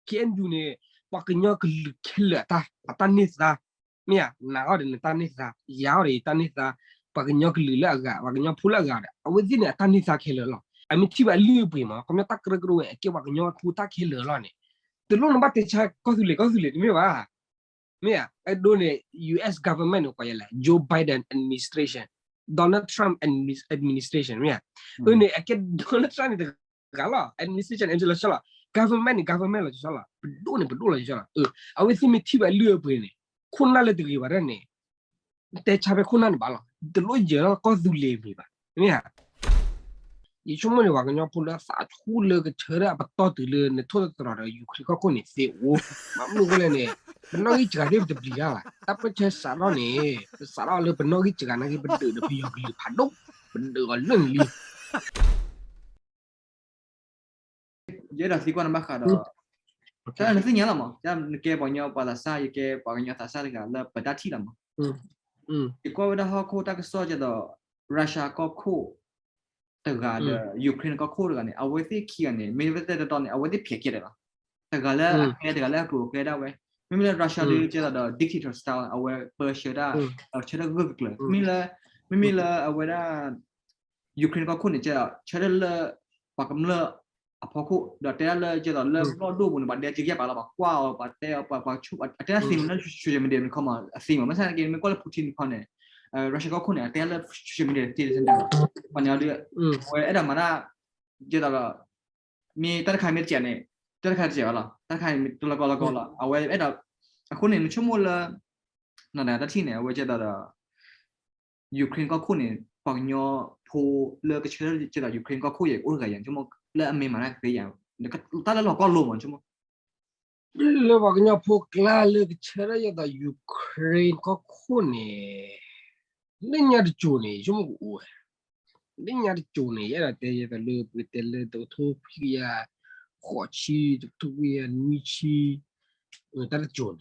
K N U န့ၣ် ပှၤကညီကလုာ်ခဲလၢာ်အတၢ် အတၢ်န့ၢ်သါ, မ့ၢ်ဧါ, နၤအီၤဒီးနတၢ်န့ၢ်သါ, ယၤအီၤဒီးယတၢ်န့ၢ်သါ, ပှၤကညီကလုာ်လၢအဂၤ, ပှၤကညီဖိလၢအဂၤဒီး အဝဲသ့ၣ်န့ၣ် အတၢ်န့ၢ်သါခဲလၢာ်လီၤ. အမ့ၢ်ထံၣ်ဘၣ်အလုၢ်အပှ့ၤမး, ခီပညီတၢ်ကရၢကရိဝဲ အကဲပှၤကညီဖိတၢ်ခဲလၢာ်လီၤန့ၣ်, တလိၣ်နဘၣ်တဲဆါကီၢ်သူလ့ၤ ကီၢ်သူလ့ၤတမ့ၢ်ဘၣ်. မ့ၢ်ဧါ, အဒိန့ၣ် U S government န့ၣ် ကွၢ်ယဲလဲၣ်, Joe Biden administration, Donald Trump administration မ့ၢ်ဧါ, အန့ၣ် အကဲ Donald Trump န့ၣ်တဂၤလီၤ, administration လီၤဆီလီၤ, government န့ၣ် government လီၤဆီလီၤ, ပဒိၣ်န့ၣ် ပဒိၣ်လီၤဆီလီၤ. အဝဲသ့ၣ်မ့ၢ်ထံၣ်ဘၣ်အလုၢ်အပှ့ၤန့ၣ်, ခိၣ်နၢ်လၢတဂ့ၤဘၣ်ဒၣ်န့ၣ် တဲဆါဖဲခိၣ်နၢ်န့ၣ်ဘၣ်လီၤ, တလိၣ်ယၢၤထီၣ်ကီၢ်သူလ့ၤမံၤဘၣ်, မ့ၢ်ဧါ. ယဆိကမိၣ်န့ၣ် ပှၤကညီဖိလၢသးဆူၣ်လၢကဆၢထၢၣ်အပတီၢ်တုၤလၢနထိၣ်သတြီၤဒီး Ukraine ကီၢ်ခိၣ်န့ၣ်သ့အိၣ်, ဘၣ်မနုၤအဃိလဲၣ်န့ၣ်, ပနီၣ်ဂံၢ်စှၤသ့ၣ်ပတပျံၤတၢ်ဘၣ်, တၢ်ပၢၢ်ဆၢစးထီၣ်န့ၣ် ပစးထီၣ်လၢပနီၣ်ဂံၢ်စှၤနာ်က့ ပဒုးဒီးပယီၤကလုာ်ဖးဒိၣ်, ပဒုးအီၤလၢနလံ ယအဲၣ်ဒိးသံကွၢ်နဘၣ်ဃးဒီး တၢ်နသ့ၣ်ညါလီၤမး, နကဲပှၤကညီပှၤသးစၢ်, ယကဲပှၤကညီသးစၢ်တဂၤလၢပတၢ်ထံၣ်လီၤမး. ယကွၢ်ဝဲဒၣ်ဟီၣ်ခိၣ်တၢ်ကစီၣ်ကဲသိး Russia ကီၢ်ခိၣ်တဂၤဒီး Ukraine ကီၢ်ခိၣ်တဂၤန့ၣ် အဝဲသ့ၣ်ခံဂၤန့ၣ် မ့ၢ်ဝဲတဲတတီန့ၣ် အဝဲသ့ၣ်ဖျဲးကဲဒၣ်လီၤ. တဂၤလၢအကျဲ တဂၤလၢအကျိၤအကျဲဒၣ်ဝဲ, မ့မ့ၢ်လၢ Russia ဒုးကဲသိးဒီး dictator style အဝဲပၢဆှၢတၢ်, ဆၢထၢၣ်ဂၢၢ်ကျၢၤ, မ့ၢ်လၢ, မ့မ့ၢ်လၢအဝဲဒၣ် Ukraine ကီၢ်ခိၣ်န့ၣ် ကဲသိး ဆၢထၢၣ်လၢ ပှၤကမျၢၢ်အဖီခိၣ် ဒီးတဲဒၣ်လၢကဲသိးလၢပှၤကမျၢၢ်ဒိၣ်ပူၤန့ၣ် ပှၤဒဲကယဲၢ်ပာ်လီၤ, ပှၤကွၢ်အီၤ, ပှၤတဲအီၤ, ပှၤဆူၣ်, အတဲဒၣ်သ့မးလၢ social media န့ၣ်ခီမး အသ့မး, ဘၣ်ဆၣ်နာ်က့ မ့ၢ်ကွၢ်လၢ Putin တခီန့ၣ် Russia ကီၢ်ခိၣ်န့ၣ် အတဲလၢ social media တ့တစဲးန့ၣ်, ပှၤန့ၣ်ဒီး အဝဲအဲၣ်ဒိးမၤတၢ် ကဲသိးဒီး မ့ၢ်တၢ်တခါမ့ၢ်တစဲးန့ၣ် တၢ်တခါတစဲးဘၣ်လီၤ, တၢ်တခါမ့ၢ်တလီၤကီလီၤကီလီၤ, အဝဲအဲၣ်ဒိး, အဃိန့ၣ် နဆိကမိၣ်လၢ နတၢ်ထံၣ်န့ၣ် အဝဲကဲသိးဒီး Ukraine ကီၢ်ခိၣ်န့ၣ် ပှၤကညီဖိလၢကဆၢထၢၣ်ကဲသိး Ukraine ကီၢ်ခိၣ်ယဲၢ်အိၣ်တဂၤယဲၢ်, ဆိကမိၣ်လၢအမ့ၢ်မၤတၢ်ကသ့ယဲၢ်, တၢ်လၢလီၤကီလိာ်မး ဆိကမိၣ် လၢပှၤကညီဖိကျါလၢကဆၢထၢၣ်ကဲသိး Ukraine ကီၢ်ခိၣ်န့ၣ် လၢညါတစိၤန့ၣ် ယဆိကမိၣ်ကအိၣ်ဝဲ, လၢညါတစိၤန့ၣ် ယအဲၣ်ဒိးတဲယဲသိးလၢ ပကတဲလၢတကထိခွံကယၤဃိးဆံ, တကထိခွံကယၤနွံဆံ, တၢ်တစိၤန့ၣ်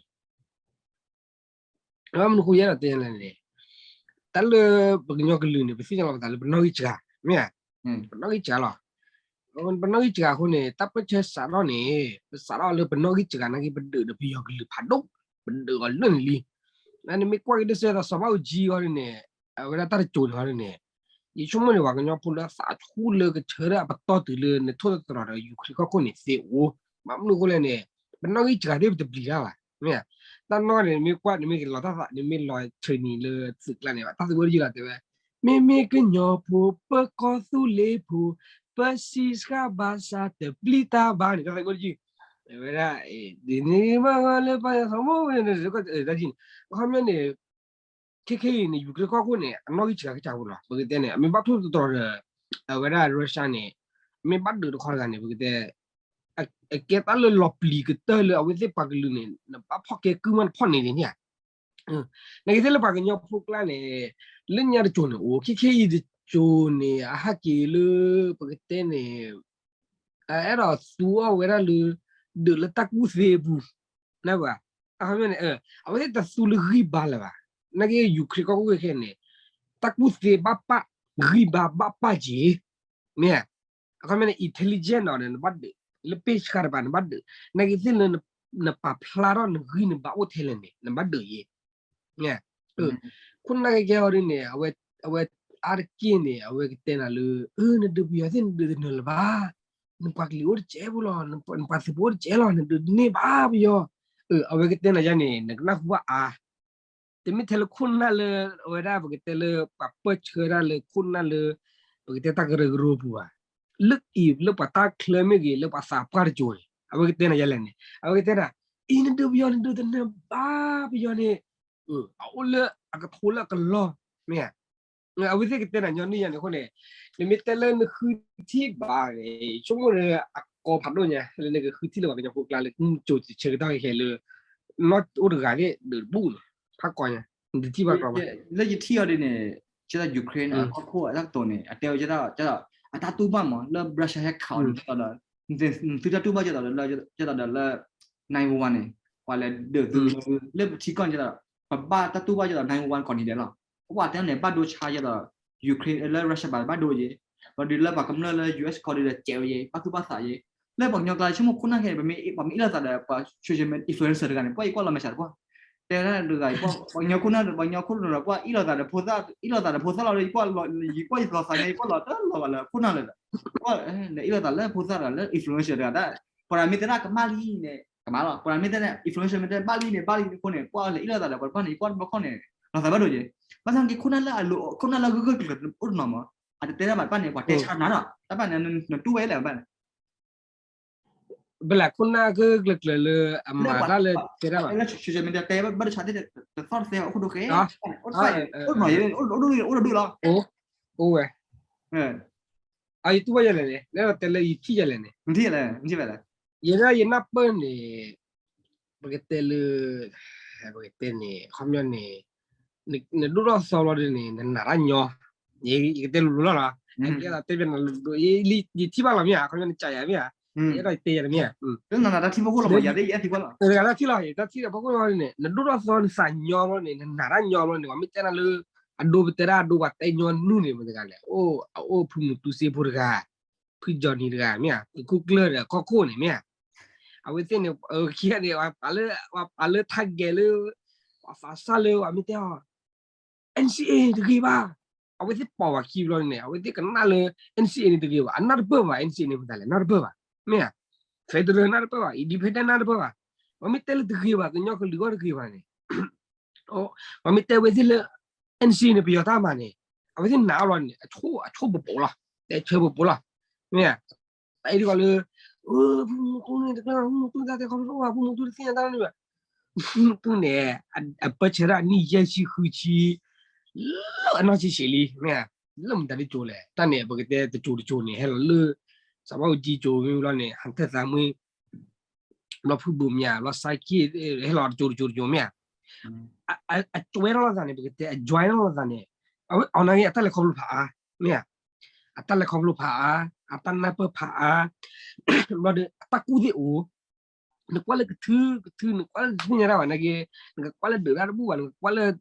ဘၣ်မနုၤဃိယအဲၣ်ဒိးတဲလဲၣ်န့ၣ်, တၢ်လၢပကညီကလုာ်န့ၣ် ပသ့ၣ်ညါလီၤပသးလၢပနီၣ်ဂံၢ်စှၤ, မ့ၢ်ဧါ, ပနီၣ်ဂံၢ်စှၤလီၤ, ပနီၣ်ဂံၢ်စှၤအဃိန့ၣ် တၢ်ပၢၢ်ဆၢစးထီၣ်န့ၣ် ပစးထီၣ်လၢပနီၣ်ဂံၢ်စှၤနာ်က့ ပဒုးဒီးပယီၤကလုာ်ဖးဒိၣ်, ပဒုးအီၤလၢနလံ, နမ့ၢ်ကွၢ်က့ၤတစဲးဒီး စီၤဘၣ်အူကၠံအီၤဒ်န့ၣ်, အဝဲဒၣ်တၢ်တစိၤန့ၣ်အီၤဒ်န့ၣ်, ယဆိကမိၣ်န့ၣ် ပှၤကညီဖိလၢသးဆူၣ်လၢကဆၢထၢၣ်အပတီၢ်တုၤလၢနထိၣ်သတြီၤဒီး Ukraine ကီၢ်ခိၣ်န့ၣ်သ့အိၣ်, ဘၣ်မနုၤအဃိလဲၣ်န့ၣ်, ပနီၣ်ဂံၢ်စှၤသ့ၣ်ပတပျံၤတၢ်ဘၣ်, မ့ၢ်ဧါ, တၢ်နီၢ်န့ၣ် နမ့ၢ်ကွၢ် နမ့ၢ်ကလီၤတၢ်သး နမ့ၢ်လီၤ training လၢသုးကျါန့ၣ် တၢ်သံကွၢ်တယုၢ်လီၤတဲဝဲ, မ့မ့ၢ်ကညီဖိ ပၢၤကီၢ်သူလ့ၤဖိ, ပၢၤစံးဆှၣ်ဘၣ်ဆၣ်တပျံၤတၢ်ဘၣ်န့ၣ် တၢ်သံကွၢ်တယုၢ်, ဝဲဒၣ်, ဒ်န့ၣ်မ့ၢ်လၢပယီၤသးမိၢ်ဝဲန့ၣ်, တၢ်ထံၣ်န့ၣ်, အခီပညီန့ၣ် ခဲခဲအံၤန့ၣ် Ukraine ကီၢ်ခိၣ်န့ၣ် အနီၣ်ဂံၢ်စှၤကစၢ်ဖိလီၤ, ပကတဲန့ၣ် အမ့ၢ်ဘၣ်ထိၣ်သတြီၤဒီး အဝဲဒၣ် Russia န့ၣ်, မ့ၢ်ဘၣ်ဒုးတခီတဂၤန့ၣ် ပကတဲ, အကဲတၢ်လၢလီၤပျံၤကတၢၢ်လၢအဝဲသ့ၣ်ပှၤကလုာ်န့ၣ် နဘၣ်ဖီၣ်ကဲကုၢ်မးနဖီၣ်န့ၣ်န့ၣ်ဧါ, နကသ့ၣ်လၢပှၤကညီဖိကျါန့ၣ်, လၢညါတစိၤန့ၣ်အိၣ် ခဲခဲအံၤတစိၤန့ၣ် အဟဲက့ၤလၢ ပကတဲန့ၣ် အဲၣ်ဒိးသူအီၤဝဲဒၣ်လၢ ဒုးလၢတၢ်ကူၣ်သ့အပူၤ, နၢ်ဘၣ်, အခီပညီန့ၣ်, အဝဲသ့ၣ်တသူလၢဂံၢ်ဘါလၢၤဘၣ်, နာ်က့ Ukraine ကီၢ်ခိၣ်ခဲခဲန့ၣ်, တၢ်ကူၣ်သ့ဘၣ်ပၣ်, ဂံၢ်ဘါဘၣ်ပၣ်က့ၤ, မ့ၢ်, အခီပညီန့ၣ် intelligent ဒီး နဘၣ်ဒုး, လၢပ့ၢ်ဆှါတပၤ နဘၣ်ဒုး, နာ်က့သ့ၣ်လၢ နပာ်ဖျါထီၣ်နဂံၢ်နဘါအိၣ်ထဲလဲၣ်န့ၣ် နဘၣ်ဒုးယဲၢ် ခိၣ်နၢ်ကဲကဲအီၤဒ်န့ၣ်, အဝဲအါတက့ၢ်န့ၣ် အဝဲကတဲနၤလၢ, နဒုးပယီၤသ့ၣ်နဒုးတနၢၤလၢၤဘၣ်, နပှၤကလုာ်အိၣ်တစဲးဖိလီၤ, နပှၤသုးဖိအိၣ်တစဲးလီၤ, နဒုးတန့ၢ်ဘၣ်ပယီၤ, အဝဲကတဲနၤယါန့ၣ် နကနၢ်ဟူဘၣ်အါ တမ့ၢ်ထဲလၢခိၣ်နၢ်လၢ အဝဲဒၣ်ပကတဲလၢပှၤပၢၢ်ဆၢဒၣ်လၢခိၣ်နၢ်လၢ ပကတဲတၢ်ကရၢကရိပူၤဘၣ်, လၢအံၤလၢပှၤတၢ်ချၢမ့ၢ်ဂ့ၤ လၢပှၤသးပှၢ်တစိၤန့ၣ် အဝဲကတဲနၤယါလဲၣ်န့ၣ် အဝဲကတဲနၤ, အံၤနဒုးပယီၤ နဒုးတနၢၤဘၣ်ပယီၤန့ၣ်, အအိၣ်လၢအကထိလၢအကလီၢ်, မ့ၢ်ဧါ, အဝဲသ့ၣ်ကတဲနၤညီနုၢ်ယါန့ၣ်အဃိန့ၣ်, နမ့ၢ်တဲလၢနဃုထံၣ်ဘၣ်န့ၣ် ဆိကမိၣ်လၢအကီဖးဒိၣ်ညါ လၢနကဃုထံၣ်လၢပှၤကညီဖိကျါလၢ ကိၣ်ဆၢကတီၢ်ခဲခဲလၢ နီၢ်အိၣ်တဂၤသ့ၣ်ဒုးတဘူၣ်န့ၣ် ဖးကီညါ, နတထံၣ်ဘၣ်ကီဘၣ်, လၢယထံၣ်အီၤဒ်န့ၣ်, ကဲသိး Ukraine အကီၢ်ခိၣ်အတၢ်ကတိၤန့ၣ် အတဲဝဲကဲသိး ကဲသိး အတၢ်တူၢ်ဘၣ်မး လၢ Russia ဟဲခးအီၤန့ၣ် ကဲသိးဒီး နသုတၢ်တူၢ်ဘၣ်ကဲသိးဒီး ကဲသိးဒီးလၢ nine one one န့ၣ် ပှၤလဲၤဒုးသု လၢပထံကီၢ်န့ၣ်ကဲသိး ပဘၣ်တၢ်တူၢ်ဘၣ်ကဲသိး nine one one ကိးနံၤဒဲးလီၤ, ပှၤတဲန့ၣ် ဘၣ်ဒိဆါကဲသိး Ukraine လၢ Russia ဘၣ်ဘၣ်ဒိယဲ, ဘျီဒုးလၢပှၤကမျၢၢ်လၢ U S ကီၢ်ဒုးဒီးစဲးဝဲယဲ ဘၣ်သူၣ်ဘၣ်သးယဲ, လၢပှၤကညီကျါဆိကမိၣ်ခိၣ်နၢ်ခဲအံၤ ပမ့ၢ်အ့ၣ်လိာ်သးဒီးပှၤ social media influencer တဂၤန့ၣ် ပှၤအ့ၣ်ကွၢ်လီၤမဲာ်ဆှးတပှၢ်, တဲဒၣ်တဂၤအံၤ ပှၤကညီခိၣ်နၢ် ပှၤကညီခိၣ်နၢ်ဒီး ပှၤအ့ၣ်လိာ်သးဒီးဖိသၣ် အ့ၣ်လိာ်သးဒီးဖိသၣ်လီၤ ယကွၢ်ယသီသးညါ ယကွၢ်လီၤတၢ်လီၤဘၣ်လၢခိၣ်နၢ်လၢၤဒီး အ့ၣ်လိာ်သးလၢဖိသၣ်တဂၤလၢ influencer တဂၤဒၣ်, ပှၤမ့ၢ်တဲဒၣ်ကမၣ်လံန့ၣ် ကမၣ်လီၤ, ပှၤမ့ၢ်တဲဒၣ် influencer မ့ၢ်တဲဘၣ်လံန့ၣ် ဘၣ်လံအဃိန့ၣ် ပှၤလဲၤအ့ၣ်လိာ်သးဒီးပှၤတဖၣ်န့ၣ် ယကွၢ်တဘျီခီၣ်န့ၣ် လီၤသးဘၣ်ဒိၣ်က့ၤ, ဘၣ်ဆၣ်က့ၤခိၣ်နၢ်လၢအလိၤ ခိၣ်နၢ်လၢဂၢၢ်ဂၢၢ်ကျၢၤကျၢၤအိၣ်တနီၤမး, အတတဲတၢ်ဘၣ်တဖၣ်န့ၣ် ပှၤတဲဆါနၤဒီး တၢ်ဘၣ်န့ၣ် နတူၢ်ဝဲလဲၣ်ဘၣ်န့ၣ် ပလဲၤခိၣ်နၢ်ဂၢၢ်ဂၢၢ်ကျၢၤကျၢၤလၢအမၤတၢ်လၢတဲတၢ်ဘၣ်, လၢ social media တဲဘၣ်တဆါသ့ၣ် တသီၣ်တသဲအိၣ်ခိၣ်ဒိၣ်ဃဲ, အိၣ်တနီၤ အိၣ်တဒူၣ်လီၤ, အိၣ်ဝဲ, အယတူၢ်ဘၣ်ယဲလဲၣ်န့ၣ် လၢတဲလၢယထံၣ်ယဲလဲၣ်န့ၣ်, ယဲဒၣ်ယနၢ်ပၢၢ်န့ၣ် ပကတဲလၢ ပကတဲန့ၣ် အခီပညီန့ၣ် နဒိၣ်ထီၣ်သီလီၤဒ်န့ၣ် နနာ်တၢ်ညီ, ယကတဲလိၤလိၤလီၤလီၤ, တဲပန ယထံၣ်ဘၣ်လီၤမ့ၢ်ဧါ, အခီပညီနကးယၤမ့ၢ်ဧါ, ယအဲၣ်ဒိးတဲယၤတမ့ၢ်ဧါ, တဂၤတၢ်ထံၣ်လီၤ ယတၢ်ထံၣ်လီၤ ပှၤကိးဝဲန့ၣ် နဒိၣ်ထီၣ်သီနသးညီဘျီန့ၣ် နနာ်တၢ်ညီဘျီန့ၣ် ပှၤမ့ၢ်တဲနၤလၢ အဒိပတဲဒၣ်အဒိ ပှၤတဲညီနုၢ်န့ၣ် မတၤတဂၤလဲၣ်, အအိၣ်ဖုမူတူစ့ဖိတဂၤ, ဖုကၠီနံၤတဂၤမ့ၢ်ဧါ, သုးခိၣ်ကျၢၢ်ဒီးကီၢ်ခိၣ်န့ၣ်မ့ၢ်ဧါ, အဝဲသ့ၣ်န့ၣ် ခံဂၤန့ၣ် ပှၤလၢ ပှၤလၢထါဂဲၤလၢ ပှၤသးစၢ်လၢပှၤမ့ၢ်တဲအီၤ NCA တဂ့ၤဘၣ်, အဝဲသ့ၣ်ပိာ်ပှၤခံဘျီန့ၣ် အဝဲသ့ၣ်ကနၣ်လၢ NCA န့ၣ်တဂ့ၤဘၣ်, အနၢ်တပၢၢ်ဘၣ် NCA န့ၣ် မတၤလဲၣ် နၢ်တပၢၢ်ဘၣ်, မ့ၢ်ဧါ, federal နၢ်တပၢၢ်ဘၣ်, independent နၢ်တပၢၢ်ဘၣ်, ပှၤမ့ၢ်တဲလၢတဂ့ၤဘၣ် ကညီကလုာ်ဂီၢ်တဂ့ၤဘၣ်န့ၣ် ပှၤမ့ၢ်တဲဝဲသ့ၣ်လၢ NCA န့ၣ် ပယီၤတၢ်မၤန့ၣ် အဝဲသ့ၣ်နာ်အီၤလီၤန့ၣ် အဆိၣ်ပပိာ်လီၤ, တဲဆၢပပိာ်လီၤ, မ့ၢ်ဧါ, အအံၤဒ်ကီးလၢ ဖုမူတူန့ၣ်တကျၢၤ ဖုမူတူတၢ်တဲခီဖျိတအိၣ်ဘၣ် ဖုမူတူတသ့ၣ်ညါတၢ်န့ၣ်ဘၣ်, ဖုမူတူန့ၣ် အပၢဆှၢဒၣ်နံၣ်ယဲၢ်ဆံဃုဆံ လၢအနီၢ်ဆံးဆံးလံ မ့ၢ်ဧါ, လၢမတၤတကၠိလဲၣ် တၢ်န့ၣ် ပကတဲတကၠိတကၠိန့ၣ် ဟဲလီၤလၢ စးဘၣ်အိၣ်ကံကၠိမ့ၢ်ဘျီန့ၣ် ဟးထၢၣ်သးမွ့ ဘျီဖုဘိးမၠး ဘျီစါက့ၣ် ဟဲလီၤတကၠိတကၠိတကၠိမ့ၢ်ဧါ, အ အ အ join ထီၣ်လိာ်သးန့ၣ် ပကတဲအ join ထီၣ်လိာ်သးန့ၣ် အဝဲ အီၤနာ်က့ အတၢ်လဲၤခီဖျိဖးအါ မ့ၢ်ဧါ, အတၢ်လဲၤခီဖျိဖးအါ အတၢ်နၢ်ပၢၢ်ဖးအါ ဘျီဒီး အတၢ်ကူၣ်သ့ၣ်အိၣ် နကွၢ်လၢကထုကထု နကွၢ်လၢတသ့ၣ်ညါတၢ်ဘၣ်နာ်က့ နကကွၢ်လၢဒုးတၢ်တဘူၣ်ဘၣ် နကကွၢ်လၢ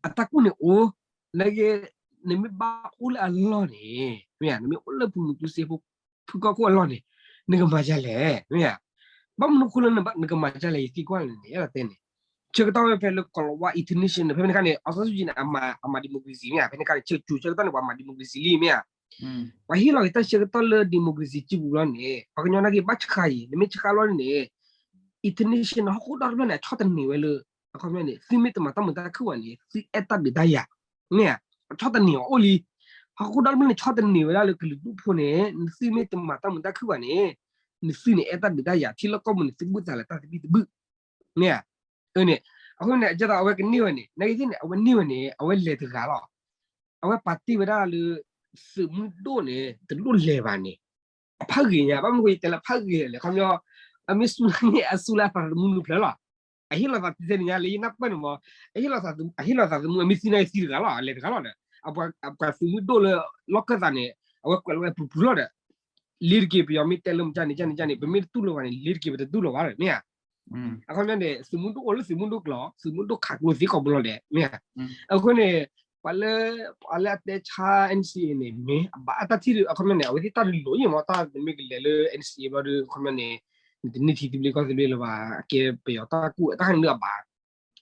အတၢ်ကူၣ်န့ၣ်အိၣ် နာ်က့ နမ့ၢ်ဘၣ်အိၣ်လၢအလီၢ်န့ၣ် မ့ၢ်ဧါ နမ့ၢ်အိၣ်လၢဖုမူတူစ့ဖိ ဖုကီၢ်ခိၣ်အလီၢ်န့ၣ် နကမၤဒ်လဲၣ် မ့ၢ်ဧါ, ဘၣ်မနုၤအဃိလၢနကမၤဒ်လဲၣ် ယသံကွၢ်လၢန့ၣ် အဲၣ်ဒိးတဲန့ၣ် ဆၢကတီၢ်ဝဲဖဲလၢကီၤလၤဝါ international န့ၣ် ဖဲန့ၣ်ခါန့ၣ် အောင်ဆန်းစုကြည်န့ၣ် အမၤ အမၤ democracy မ့ၢ်ဧါ, ဖဲန့ၣ်ခါန့ၣ် ဆၢကတီၢ်ဆၢကတီၢ်န့ၣ် ပှၤမၤ democracy လံ မ့ၢ်ဧါ, ပှၤဟ့ၣ်လီၤက့ၤတၢ်ဆၢကတီၢ်လၢ democracy စုပူၤလီၤန့ၣ် ပှၤကညီနာ်က့ဘၣ်ဆှးအံၤ နမ့ၢ်ဆှးလီၤန့ၣ် international ဟီၣ်ခိၣ်ဒီတဖျၢၣ်န့ၣ် အဆီၣ်သနံးဝဲလၢ အခီပညီန့ၣ် သုမ့ၢ်တမၤတၢ်မုာ်တၢ်ခုၣ်ဘၣ်န့ၣ် သုအဲၣ်တၢ်ဒုးတၢ်ယၤ မ့ၢ်ဧါ, အဆီၣ်သနံးအီၤအိၣ်လံ, ဟီၣ်ခိၣ်ဒီတဖျၢၣ်န့ၣ် ဆီၣ်သနံးဝဲဒၣ်လၢကလုာ်ဒူၣ်ဖိန့ၣ် နသုမ့ၢ်တမၤတၢ်မုာ်တၢ်ခုၣ်ဘၣ်န့ၣ် နသုန့ၣ်အဲၣ်တၢ်ဒုးတၢ်ယၤ ထံလီၢ်ကီၢ်ပူၤန့ၣ် သုဘူးသးလၢတၢ်သဘံၣ်သဘုၣ် မ့ၢ်ဧါ, အန့ၣ် အဃိန့ၣ် အကဲသိးအဝဲကန့ၢ်ဝဲန့ၣ် နာ်က့သ့ၣ်န့ၣ် အဝဲန့ၢ်ဝဲန့ၣ် အဝဲလဲၤတဂၤလီၤ, အဝဲပာ်တ့ၢ်ဝဲဒၣ်လၢ သုးမုၢ်ဒိၣ်န့ၣ် တလိၣ်လဲၤဘၣ်န့ၣ် အဖးဂ့ၤညါ ဘၣ်မနုၤဃိယတဲလၢဖးဂ့ၤလဲၣ် ခီပညီ အမ့ၢ်စူၢ်န့ၣ် အစူၢ်လၢအသးသမူနုာ်ဖျၢၣ်လီၤ, အဟ့ၣ်လီၤသးတသ့န့ၣ်ညါ လၢယနၢ်ပၢၢ်န့ၣ်မး အဟ့ၣ်လီၤသးသမူ အမ့ၢ်သံန့ၣ်သံတဂၤလီၤ အလဲၤတဂၤလီၤဒီး အပှၤသုးမုၢ်ဒိၣ်လၢ လီၢ်ခၢၣ်သးန့ၣ် အဝဲကွဲးလီၤဝဲပူၤပူၤလီၤဒီး လ့ၤတက့ၤပယီၤမ့ၢ်တဲလၢမတၤန့ၣ် ကန့ၣ် ကန့ၣ် ပမ့ၢ်တတူၢ်လိာ်ဘၣ်န့ၣ် လ့ၤတက့ၤပတတူၢ်လိာ်ဘၣ်ဒီး မ့ၢ်ဧါ, အခီပညီန့ၣ် သုးမုၢ်ဒိၣ်အိၣ်လၢသုးမုၢ်ဒိၣ်ကျိၤ သုးမုၢ်ဒိၣ်ခးကျိသ့ကိးဘျီဒဲး မ့ၢ်ဧါ, အဃိန့ၣ် ပှၤလၢ ပှၤလၢအတဲဆါ NCA န့၁ၣ် မ့ၢ်အဘၣ်အတၢ်ထံၣ်ဒီး အခီပညီန့ၣ် အဝဲသ့ၣ်တၢ်တလိၤအံၤမး တၢ်တမ့ၢ်ကလဲၤလၢ NCA ဘျီဒီး အခီပညီန့ၣ် နတန့ၢ်ထံသဘျ့ကီၢ်သဘျ့လၢၤဘၣ် အကဲပယီၤတၢ်ကူၣ် တၢ်ခါန့ၣ်လၢအဘၣ်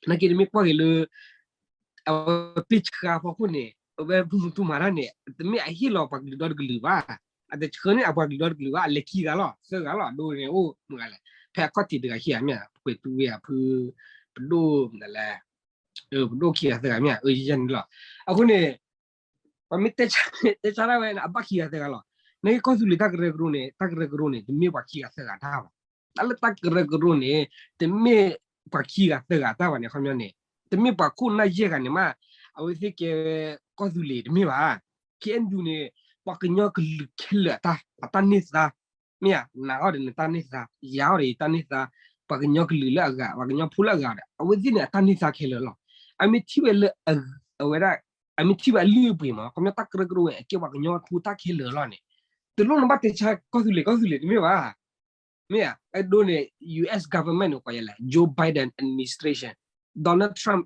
နာ်က့နမ့ၢ်ကွၢ်က့ၤလၢ အဝဲပ့ၢ်ဆှါဖီခိၣ်န့ၣ် အဝဲဖုမူတူမၤတၢ်န့ၣ် တမ့ၢ်အဟ့ၣ်လီၤပှၤကလုာ်ဒီတကလုာ်ဘၣ်, အတဆှၢန့ၢ်အပှၤကလုာ်ဒီတကလုာ်ဘၣ် အလဲၤခံဂၤလီၤ သၢဂၤလီၤ အဒိန့ၣ် အိၣ်မုၢ်ဂၤလဲၣ် ဖဲအခီၣ်ထံးတဂၤခံဂၤမ့ၢ် ပှဲၤတူဝ့ၢ်အဖု ပဒိၣ်မနုၤလဲၣ် ပဒိၣ်ခံဂၤသၢဂၤမ့ၢ် အယန့ၣ်လီၤ, အဃိန့ၣ် ပှၤမ့ၢ်တဲဆါ တဲဆါဒၣ်ဝဲန့ၣ် အဘၣ်ခံဂၤသၢဂၤလီၤ, နာ်က့ကီၢ်သူလ့ၤတၢ်ကရၢကရိန့ၣ် တၢ်ကရၢကရိန့ၣ် တမ့ၢ်ပှၤခံဂၤသၢဂၤတၢ်ဘၣ်, တၢ်လၢတၢ်ကရၢကရိန့ၣ် တမ့ၢ်ပှၤခံဂၤသၢဂၤတၢ်ဘၣ်န့ၣ် အခီပညီန့ၣ် တမ့ၢ်ပှၤခိၣ်နၢ်ယဲၢ်ဂၤန့ၣ်မး အဝဲသ့ၣ်ကဲကီၢ်သူလ့ၤတမ့ၢ်ဘၣ်, KNU န့ၣ် ပှၤကညီကလုာ်ခဲလၢာ်အတၢ် အတၢ်န့ၢ်သါ မ့ၢ်ဧါ, နၤအီၤဒီးနတၢ်န့ၢ်သါ, ယၤအီၤဒီးယတၢ်န့ၢ်သါ, ပှၤကညီကလုာ်လၢအဂၤ, ပှၤကညီဖိလၢအဂၤဒီး အဝဲသ့ၣ်န့ၣ် အတၢ်န့ၢ်သါခဲလၢာ်လီၤ. အမ့ၢ်ထံၣ်ဝဲလၢ အဝဲဒၣ် အမ့ၢ်ထံၣ်ဝဲအလုၢ်အပှ့ၤမး, ခီပညီတၢ်ကရၢကရိဝဲ အကဲပှၤကညီဖိတၢ်ခဲလၢာ်လီၤန့ၣ်, တလိၣ်နဘၣ်တဲဆါကီၢ်သူလ့ၤ ကီၢ်သူလ့ၤတမ့ၢ်ဘၣ်. မ့ၢ်ဧါ, အဒိန့ၣ် US government န့ၣ် ကွၢ်ယဲလဲၣ်, Joe Biden administration, Donald Trump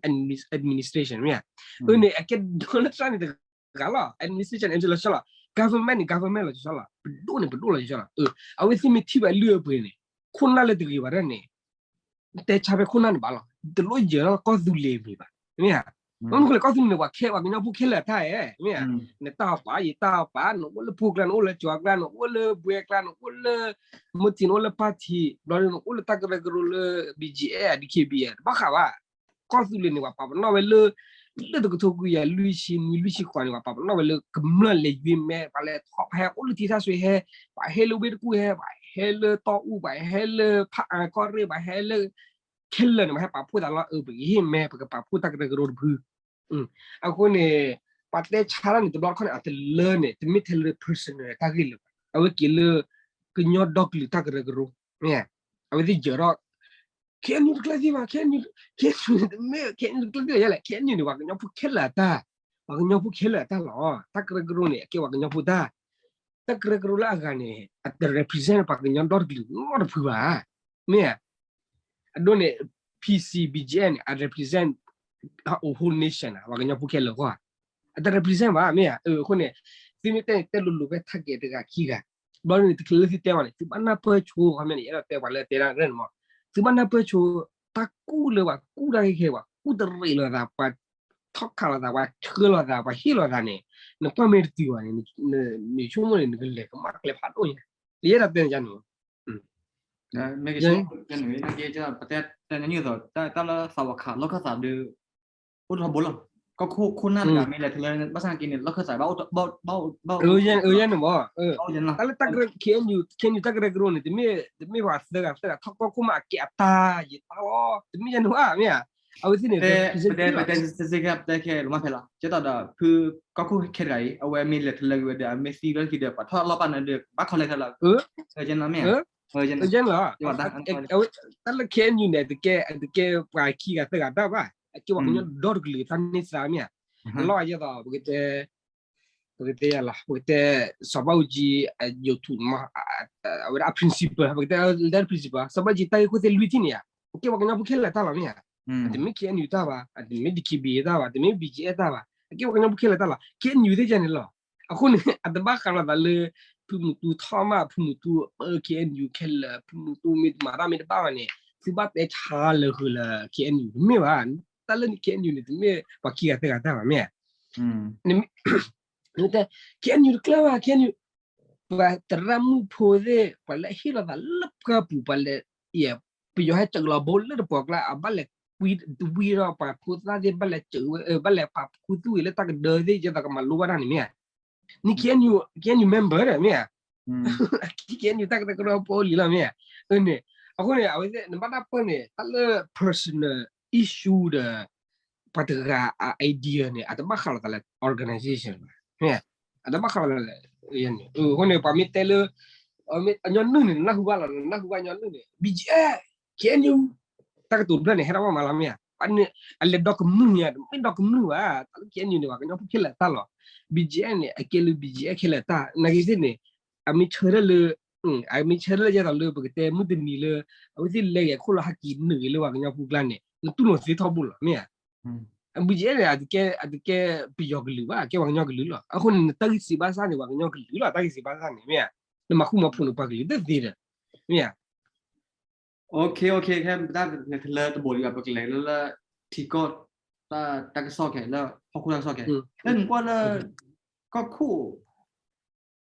administration မ့ၢ်ဧါ. အန့ၣ် အကဲ Donald Trump န့ၣ်တဂၤလီၤ, administration အလီၤဆီလီၤ. government န့ၣ် government လီၤဆီလီၤ, ပဒိၣ်န့ၣ် ပဒိၣ်လီၤဆီလီၤ. အဝဲသ့ၣ်မ့ၢ်ထံၣ်ဘၣ်လုၢ်အပှ့ၤန့ၣ် ခိၣ်နၢ်လၢတဂ့ၤဘၣ်ဒၣ်န့ၣ် တဲဆါဖဲခိၣ်နၢ်န့ၣ်ဘၣ်လီၤ. တလိၣ်ယၢၤထီၣ်ကီၢ်သူလ့ၤမံၤဘၣ်, မ့ၢ်ဧါ. မ့ၢ်မနုၤအဃိလဲၣ် ကီၢ်သူလ့ၤန့ၣ် ပှၤခဲ ပှၤကညီဖိခဲလၢာ်အတၢ်ဧါ, မ့ၢ်ဧါ. နတၢ်အီၣ်ပာ် ယတၢ်အီၣ်ပာ်, နအိၣ်လၢဖိကျါ နအိၣ်လၢကၠီၤကျါ နအိၣ်လၢဘှဲကျါ နအိၣ်လၢ မုၢ်တံၢ် နအိၣ်လၢ party ဘျီဒီး နအိၣ်လၢတၢ်ကရၢကရိလၢ BGF DKBA တဘၣ်ဃးဘၣ်. ကီၢ်သူလ့ၤန့ၣ် ပှၤပာ်ပနီၣ်ဝဲလၢ လၢတကထိခွံကယၤလွံၢ်ဆံနွံလွံၢ်ဆံဃိးန့ၣ် ပှၤပာ်ပနီၣ်ဝဲလၢကမျၢၢ်လဲၤယွ့မဲ ပှၤလဲၤထီၣ် ပှၤဟဲအိၣ်လၢထံထၣ်စွ့ဟဲ, ပှၤဟဲလၢဝ့ၢ်တကူၣ်ဟဲ, ပှၤဟဲလၢတီအူ, ပှၤဟဲလၢဖးအါကီၢ်ရ့ၣ်, ပှၤဟဲလၢ ခဲလၢာ်န့ၣ် ပှၤဟဲပာ်ဖှိၣ်သးလီၤ. အၢ ပကဟ့ၣ်မဲ ပကပာ်ဖှိၣ်တၢ်ကရၢကရိတဖု အဃိန့ၣ် ပှၤတဲဆါတၢ်န့ၣ် တဘျီတခီၣ်န့ၣ် အတလၢန့ၣ် တမ့ၢ်ထဲလၢ personal တၢ်ဂ့ၢ်လၢၤဘၣ်. အဝဲက့ၤလၢ ကညီဒီကလုာ်တၢ်ကရၢကရိ, မ့ၢ်ဧါ. အဝဲသ့ၣ်ယၢၤထီၣ် KNU တကျၢၤသ့ဘၣ်, KNU, KNU န့ၣ်တမ့ၢ် KNU တကျၢၤသ့ဘၣ်, ယဲလဲၣ် KNU န့ၣ် ပှၤကညီဖိခဲလၢာ်အတၢ်, ပှၤကညီဖိခဲလၢာ်အတၢ်လီၤ. တၢ်ကရၢကရိန့ၣ် အကဲပှၤကညီဖိတၢ်, တၢ်ကရၢကရိလၢအဂၤန့ၣ် အတ represent ပှၤကညီဒီတကလုာ်နီတဖုဘၣ်, မ့ၢ်ဧါ. အဒိန့ၣ် PC BGF န့ၣ် အ represent အ whole nation ပှၤကညီဖိခဲလၢာ်အဂီၢ်, အတ represent ဘၣ် မ့ၢ်ဧါ. အဃိန့ၣ် သုမ့ၢ်တဲန့ၣ် တဲလိၤလိၤဖဲ target တဂၤခံဂၤ, ဘျီန့ၣ် တချုးလၢသုတဲဘၣ်န့ၣ် သုဘၣ်နၢ်ပၢၢ်ဆိ ခီမ့ၢ်န့ၣ် ယအဲၣ်ဒိးတဲပှၤလၢတဲဒၣ်ရဲၣ်န့ၣ်မး, သုဘၣ်နၢ်ပၢၢ်ဆိ တၢ်ကူၣ်လၢပှၤကူၣ်တၢ်ခဲခဲ ပှၤကူၣ်တရံးလိာ်သး, ပှၤထီၣ်ခးလိာ်သး, ပှၤဆှၢလိာ်သး, ပှၤဟ့ၣ်လိာ်သးန့ၣ် နကွၢ်မ့ၢ်တတုၤဘၣ်န့ၣ် နဆိကမိၣ်န့ၣ် နကလဲၤကမၣ်ကျဲဖးဒိၣ်ညါ, ယအဲၣ်ဒိးတဲန့ၣ်န့ၣ် မ့ၢ်ကဆိကမိၣ်န့ၣ် ပတဲတၢ်ညီနုၢ်အသိး တၢ်လၢသးဝးခးလီၢ်ခၢၣ်သးဒီး အိၣ်ထီဘိလီၤ. ကီၢ်ခိၣ်ခိၣ်နၢ်တဂၤမ့ၢ်လဲၤထီၣ်လၢ ဘၣ်ဆၣ်က့န့ၣ် လီၢ်ခၢၣ်သးဘၣ်အိၣ်ဘၣ် အၢ ယဲန့ၣ်မး, တၢ်လၢ KNU KNU တၢ်ကရၢကရိန့ၣ် တမ့ၢ်ပှၤသၢဂၤသၢဂၤ ထီၣ်ကီၢ်ခိၣ်မး အကဲအတၢ်ယတၢ်လီၤ, တမ့ၢ်ယဲန့ၣ်ဧါ မ့ၢ်ဧါ. အဝဲသ့ၣ်န့ၣ် ပတဲ ပတဲစ့ၢ်ကီး ပတဲခဲလၢာ်မးဖဲလီၤ ကဲသိးဒီး ဖုကီၢ်ခိၣ်ခဲတဂၤအံၤ အဝဲမ့ၢ်လဲၤထီၣ်လၢဂ့ၤဝဲဒီး အမ့ၢ်သံလီၢ်ခံဒီး ပှၤထီၣ်လီၢ်ဘၣ်န့ၣ်ဒီး ဘၣ်ခီလဲခဲလၢာ် မ့ၢ်ဧါ, တၢ်လၢ KNU န့ၣ် တကဲ တကဲပှၤခံဂၤသၢဂၤတၢ်ဘၣ်, အကဲပှၤကညီဒီတကလုာ်တၢ်န့ၢ်သါ မ့ၢ်ဧါ. အလီၢ်အယဲသိး ပကတဲ ပကတဲယၤလီၤ ပကတဲ စီၤဘၣ်အူကၠံ အယိာ်ထူၣ်မး အဝဲဒၣ်အ principle ပကတဲလၢ principle စီၤဘၣ်အူကၠံ တၢ်ဂ့ၢ်ခိၣ်သ့ၣ်လွံၢ်ထံၣ်န့ၣ်ဧါ, အကဲပှၤကညီဖိခဲလၢာ်တၢ်လီၤ မ့ၢ်ဧါ. အတမ့ၢ် KNU တၢ်ဘၣ်, အတမ့ၢ် DKBA တၢ်ဘၣ်, တမ့ၢ် BGF တၢ်ဘၣ်, အကဲပှၤကညီဖိခဲလၢာ်တၢ်လီၤ. KNU သ့ၣ်ယဲန့ၣ်လီၤ. အဃိန့ၣ် အတဘၣ်ဃးလိာ်သးလၢ ဖုမူတူထီၣ်မး ဖုမူတူပၢ KNU ခဲလၢာ် ဖုမူတူမ့ၢ်တမၤတၢ်မ့ၢ်တဘၣ်ဘၣ်န့ၣ် သုဘၣ်တဲဆါလၢာ်ဃုာ်လၢ KNU တမ့ၢ်ဘၣ်. တၢ်လၢ KNU န့ၣ် တမ့ၢ်ပှၤခံဂၤသၢဂၤတၢ်ဘၣ် မ့ၢ်ဧါ. နတဲ KNU တကျၢၤဘၣ် KNU ပှၤသရၣ်မုၣ်ဖိသ့ၣ် ပှၤလၢဟ့ၣ်လီၤသးလၢပှၢ်ပူၤ ပှၤလဲၤ ပယီၤဟဲစၢးလီၤဘိလၢတပှီၤကျါ အဘၣ်လဲၤကွံတဝံၤဒီး ပှၤဖိသၣ်သ့ၣ် ဘၣ်လဲၤစၢးဝဲ ဘၣ်လဲၤပာ်ခူသူၣ်ဂ့ၤလၢတၢ်ကဒၢသ့ၣ် ယဲသိးကမၤလိဘၣ်တၢ်န့ၣ် မ့ၢ်ဧါ. န KNU member ဒီး မ့ၢ်ဧါ. KNU တၢ်ကရၢကရိဖိလံၤလီၤ မ့ၢ်ဧါ. အဃိန့ၣ် အဝဲသ့ၣ် နဘၣ်နၢ်ပၢၢ်န့ၣ် တၢ်လၢ personal issue ဒီး ပှၤတဂၤအ idea န့ၣ် အတဘၣ်ဃးလိာ်သးလၢ organization ဘၣ် မ့ၢ်ဧါ. အတဘၣ်ဃးလိာ်သးလၢ အဃိန့ၣ် ပှၤမ့ၢ်တဲလၢ အညီနုၢ်န့ၣ် နနၢ်ဟူဘၣ်လီၤ နနၢ်ဟူဘၣ်ညီနုၢ်န့ၣ် BGF KNU တၢ်ကတိၤတဖျၢၣ်န့ၣ် ဟဲထီၣ်ဘၣ်မးလီၤ မ့ၢ်ဧါ. ပှၤန့ၣ် အလဲၤဒီကမျၢၢ်ညါ တမ့ၢ်ဒီကမျၢၢ်ဘၣ် တၢ်လၢ KNU န့ၣ် ပှၤကညီဖိခဲလၢာ်တၢ်လီၤ. BGF န့ၣ် အကဲလၢ BGF ခဲလၢာ်တၢ် နာ်က့သ့ၣ်န့ၣ် အမ့ၢ်ဆၢထၢၣ်လၢ အမ့ၢ်ဆၢထၢၣ်လၢယဲသိးလၢ ပကတဲမုၢ်တနံၤလၢ အဝဲသ့ၣ်လဲၤဂဲၤခိၣ်လီၤဟးက့ၤနုာ်ဂ့ၤလၢပှၤကညီဖိကျါန့ၣ် နတူၢ်လိာ်သ့ထီဘိလီၤ မ့ၢ်ဧါ. BGF န့ၣ် အတကဲ အတကဲပယီၤကလုာ်ဘၣ် အကဲပှၤကညီကလုာ်လီၤ. အဃိန့ၣ် နတၢ်ဂံၢ်စံးဘၣ်ဆၣ်န့ၣ် ပှၤကညီကလုာ်လီၤ တၢ်ဂံၢ်စံးဘၣ်ဆၣ်န့ၣ် မ့ၢ်ဧါ. နမၤဃူမၤဖိးန့ၣ် ပှၤကလုာ်တသ့ဒီး မ့ၢ်ဧါ. OK OK ခဲတၢ်လၢတဘိးလံဘၣ် ပကလဲၤလၢလၢ ထံကီၢ် တၢ်ကစီၣ်ခဲ လၢဟီၣ်ခိၣ်တၢ်ကစီၣ်ခဲ လၢနကွၢ်လၢ ကီၢ်ခိၣ်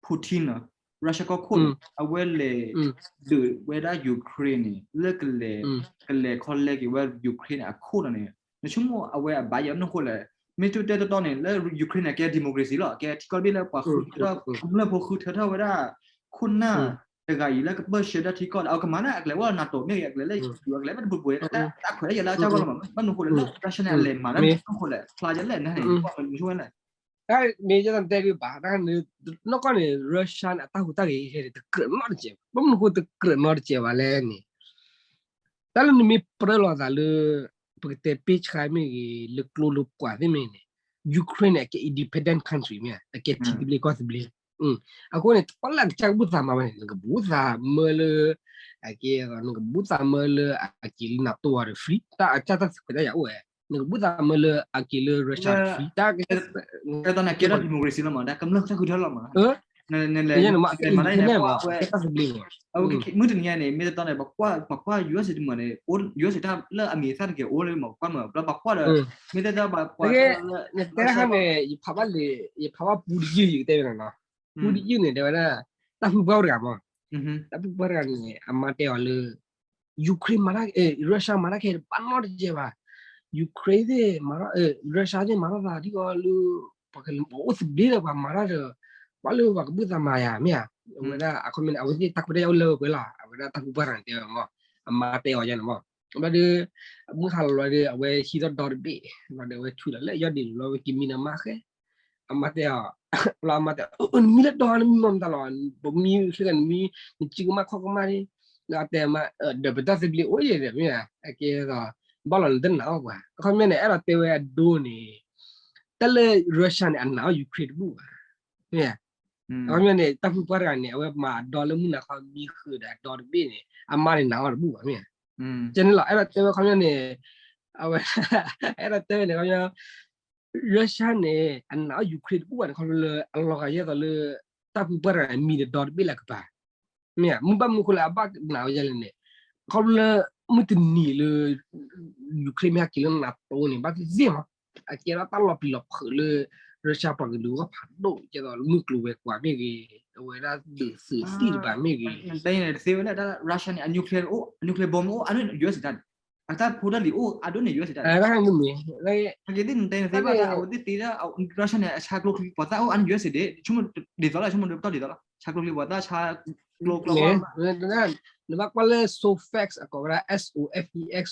Putin နီၤ Russia ကီၢ်ခိၣ်န့ၣ် အဝဲလဲၤ ဒုးဝဲဒၣ် Ukraine န့ၣ် လၢကလဲၤ ကလဲၤခီလဲက့ၤဝဲ Ukraine န့ၣ် အခိၣ်ဒီးန့ၣ် နဆိကမိၣ်အဝဲအဘၣ်ယဲၢ်မနုၤဃိလဲၣ်. မ့ၢ်တတဲတတီန့ၣ် လၢ Ukraine န့ၣ် အကဲ democracy လီၤ အကဲထံကီၢ်တဘ့ၣ်လၢပှၤဃုထၢထီၣ် ကမျၢၢ်ဖိဃုထၢထီၣ်ဝဲဒၣ် ခိၣ်နၢ်တဂၤအံၤလၢကပၢၢ်ဆှၢဒၣ်ထံကီၢ်ဒီး အကမၤလၢအကလဲၤဝဲ NATO မ့ၢ်ဂ့ၤ အကလဲၤလၢ ယူၤ အကလဲၤလၢတပူၤပူၤ တၢ်ခွဲးတၢ်ယာ်လၢအကၢ်ဂီၢ်လီၤမး ဘၣ်မနုၤဃိလဲၣ် လၢ Russia န့ၣ် အလဲၤမၤလၢနခိၣ်ဃိလဲၣ် ဖျါယဲၢ်လဲၣ် နဟဲန့ၣ် နကွၢ်မနုၤဆိဝဲလဲၣ် တၢ်မ့ၢ်ယဲၢ်တၢ်တဲဒုးဘၣ် တၢ်န့ၣ် နီၢ်ကီၢ်န့ၣ် Russia န့ၣ် အတၢ်ဟူးတၢ်ဂဲၤခဲန့ၣ် တကြၢးနီတစဲးဘၣ် ဘၣ်မနုၤဃိတကြၢးနီတစဲးဘၣ်လဲၣ်န့ၣ် တၢ်လၢနမ့ၢ်ပြၢလိာ်သးလၢ ပကတဲပ့ဆါမ့ၢ်ဂ့ၤ လၢကျိလၢပှၤသ့ၣ်မ့ၢ်န့ၣ် Ukraine န့ၣ် အကဲ independent country မ့ၢ် အကဲထံသဘျ့ကီၢ်သဘျ့ အဃိန့ၣ် တပီၢ်လၢအကစၢ်ကဘူၣ်သးမၤဝဲန့ၣ် နကဘူၣ်သးမၢလၢ အကဲ နကဘူၣ်သးမၢလၢ အကဲလၢ NATO အီၤဒီး free တၢ်အကစၢ်တၢ်ခွဲးတၢ်ယာ်အိၣ်ဝဲ နကဘုၣ်သးမၢလၢအက့ၤလၢ Russia တၢ်ကဲ တၢ်ကဲထီၣ် democracy လီၤမး တၢ်ကမျၢၢ်တၢ်ဃုထၢလီၤမး နလဲၤမၤတၢ်န့ၣ် ပှၤ မုၢ်တနံၤန့ၣ် မ့ၢ်တတီန့ၣ် ပှၤကွၢ် USA တမၤန့ၣ် USA တၢ်လၢအမံၤအသၣ်တက့ၢ်အိၣ်လၢမၤကွၢ်မး ဘျီပှၤကွၢ်ဒီး မ့ၢ်တဲတၢ်ပှၤ နတဲတၢ်န့ၣ် ယဖးဘၣ်လံ ယဖးဘၣ်ပူတယုၢ် ယကတဲဝဲလီၤနီၤ ပူတယုၢ်န့ၣ် တဲဝဲဒၣ် တၢ်ဖုပှၢ်တဂၤမး တၢ်ဖုပှၢ်တဂၤန့ၣ် အမါတဲအီၤလၢ Ukraine မၤတၢ် Russia မၤတၢ်ခဲအံၤ တဘၣ်နီတစဲးဘၣ် Ukraine သ့ၣ်မၤထီၣ် Russia သ့ၣ်မၤထီၣ်သးဒ်အီၤလၢ ပှၤကအိၣ်သဘျ့ဒီးပှၤမၤတၢ်ဒီး ပှၤလၢပှၤကဘုၣ်သးမၤယၤမ့ၢ်ဧါ အဝဲဒၣ် အဝဲသ့ၣ်တၢ်ခွဲးတၢ်ယာ်အိၣ်လၢဝဲပှဲၤလီၤ အဝဲဒၣ်တၢ်ဖုပှၢ်တဂၤန့ၣ်တဲဝဲမး အမါတဲအီၤယၤန့ၣ်မး ဘျီဒီး အမုၢ်ဟါလီၤလီၤဒီး အဝဲဟံးထီၣ်ဒီတဘ့ၣ် ဘျီဒီးအဝဲဆူၣ်လီၤလၢယီၢ်ဒံးလီၤ အဝဲက့ၤမံဒီးမါဃဲ အမါတဲအီၤ လီၤအမါတဲ နမံလၢဒီ နမံမၤမတၤလီၤ ပမံဃ့ကနမံ နစုကမၣ်ခီၣ်ကမၣ်န့ၣ် ဒီးအတဲမါ ဒီးပတၢ်သဘျ့အိၣ်ယဲၢ်ဒီးမ့ၢ်ဧါ အကဲသိး ဘၣ်လီၤနတနာ်အီၤပှၤ အခီပညီန့ၣ် အဲၣ်ဒိးတဲဝဲအဒိန့ၣ် တၢ်လၢ Russia န့ၣ် အနာ်အီၤ Ukraine တဘူၣ်ဘၣ် မ့ၢ်ဧါ အခီပညီန့ၣ် တၢ်ဖုပှၢ်တဂၤန့ၣ် အဝဲမၤဒီလၢမုၢ်နၤခီမံဃုာ်ဒီးအဒီတဘ့ၣ်န့ၣ် အမါန့ၣ်နာ်အီၤတဘူၣ်ဘၣ်မ့ၢ်ဧါ ကဲန့ၣ်လီၤ အဲၣ်ဒိးတဲဝဲခီပညီန့ၣ် အဝဲ အဲၣ်ဒိးတဲဝဲန့ၣ် ခီပညီ Russia န့ၣ် အနာ်အီၤ Ukraine တဘူၣ်ဘၣ်န့ၣ် ခီဖျိလၢအလီၤဂာ်ယဲၢ်သိးလၢ တၢ်ဖုပှၢ်တဂၤန့ၣ် မံဒီးဒီတဘ့ၣ်လၢကပၤ မ့ၢ်ဧါ မုၢ်ဘၣ်မနုၤအဃိလၢအဘၣ်နာ်ဝဲဒ်လဲၣ်န့ၣ် ခီဖျိလၢ မုၢ်တနံၤလၢ Ukraine မ့ၢ်ဟဲက့ၤလၢ NATO န့ၣ် ဘၣ်သ့ၣ်သ့ၣ်မး အကဲထီၣ်တၢ်လီၤပျံၤလီၤဖုးလၢ Russia ပှၤကလုာ်အဂီၢ်ဖးဒိၣ် ကဲသိးလၢမုၢ်ကျိၤဝဲၤကွာ်မ့ၢ်ဂ့ၤ အဝဲဒၣ်ဒုးသုးသံၣ်တပၤမ့ၢ်ဂ့ၤ Russia န့ၣ် အ nuclear အိၣ် အ nuclear bomb အိၣ် အဒိန့ၣ် USA တၢ်န့ၣ် အတၢ်ဖိတၢ်လံၤအိၣ် အဒိန့ၣ် USA တၢ်န့ၣ် တၢ်န့ၣ် အကဲသ့ၣ်နတဲနသ့ဘၣ်တၢ် အဝဲသ့ၣ်သ့ဒၣ် Russia န့ၣ် အဆါကျိချံ ပှၤသၣ်အိၣ် အန့ၣ် USA ဒ် ဆိကမိၣ်ဒ်သိးလီၤ ဆိကမိၣ်ဒ်ပတီၢ်ဒ်သိးလီၤ ဆါကျိချံ ပှၤသၣ်ဆါကျိကျိ နဘၣ်ကွၢ်လၢ SOFEX အကိးဝဲဒၣ်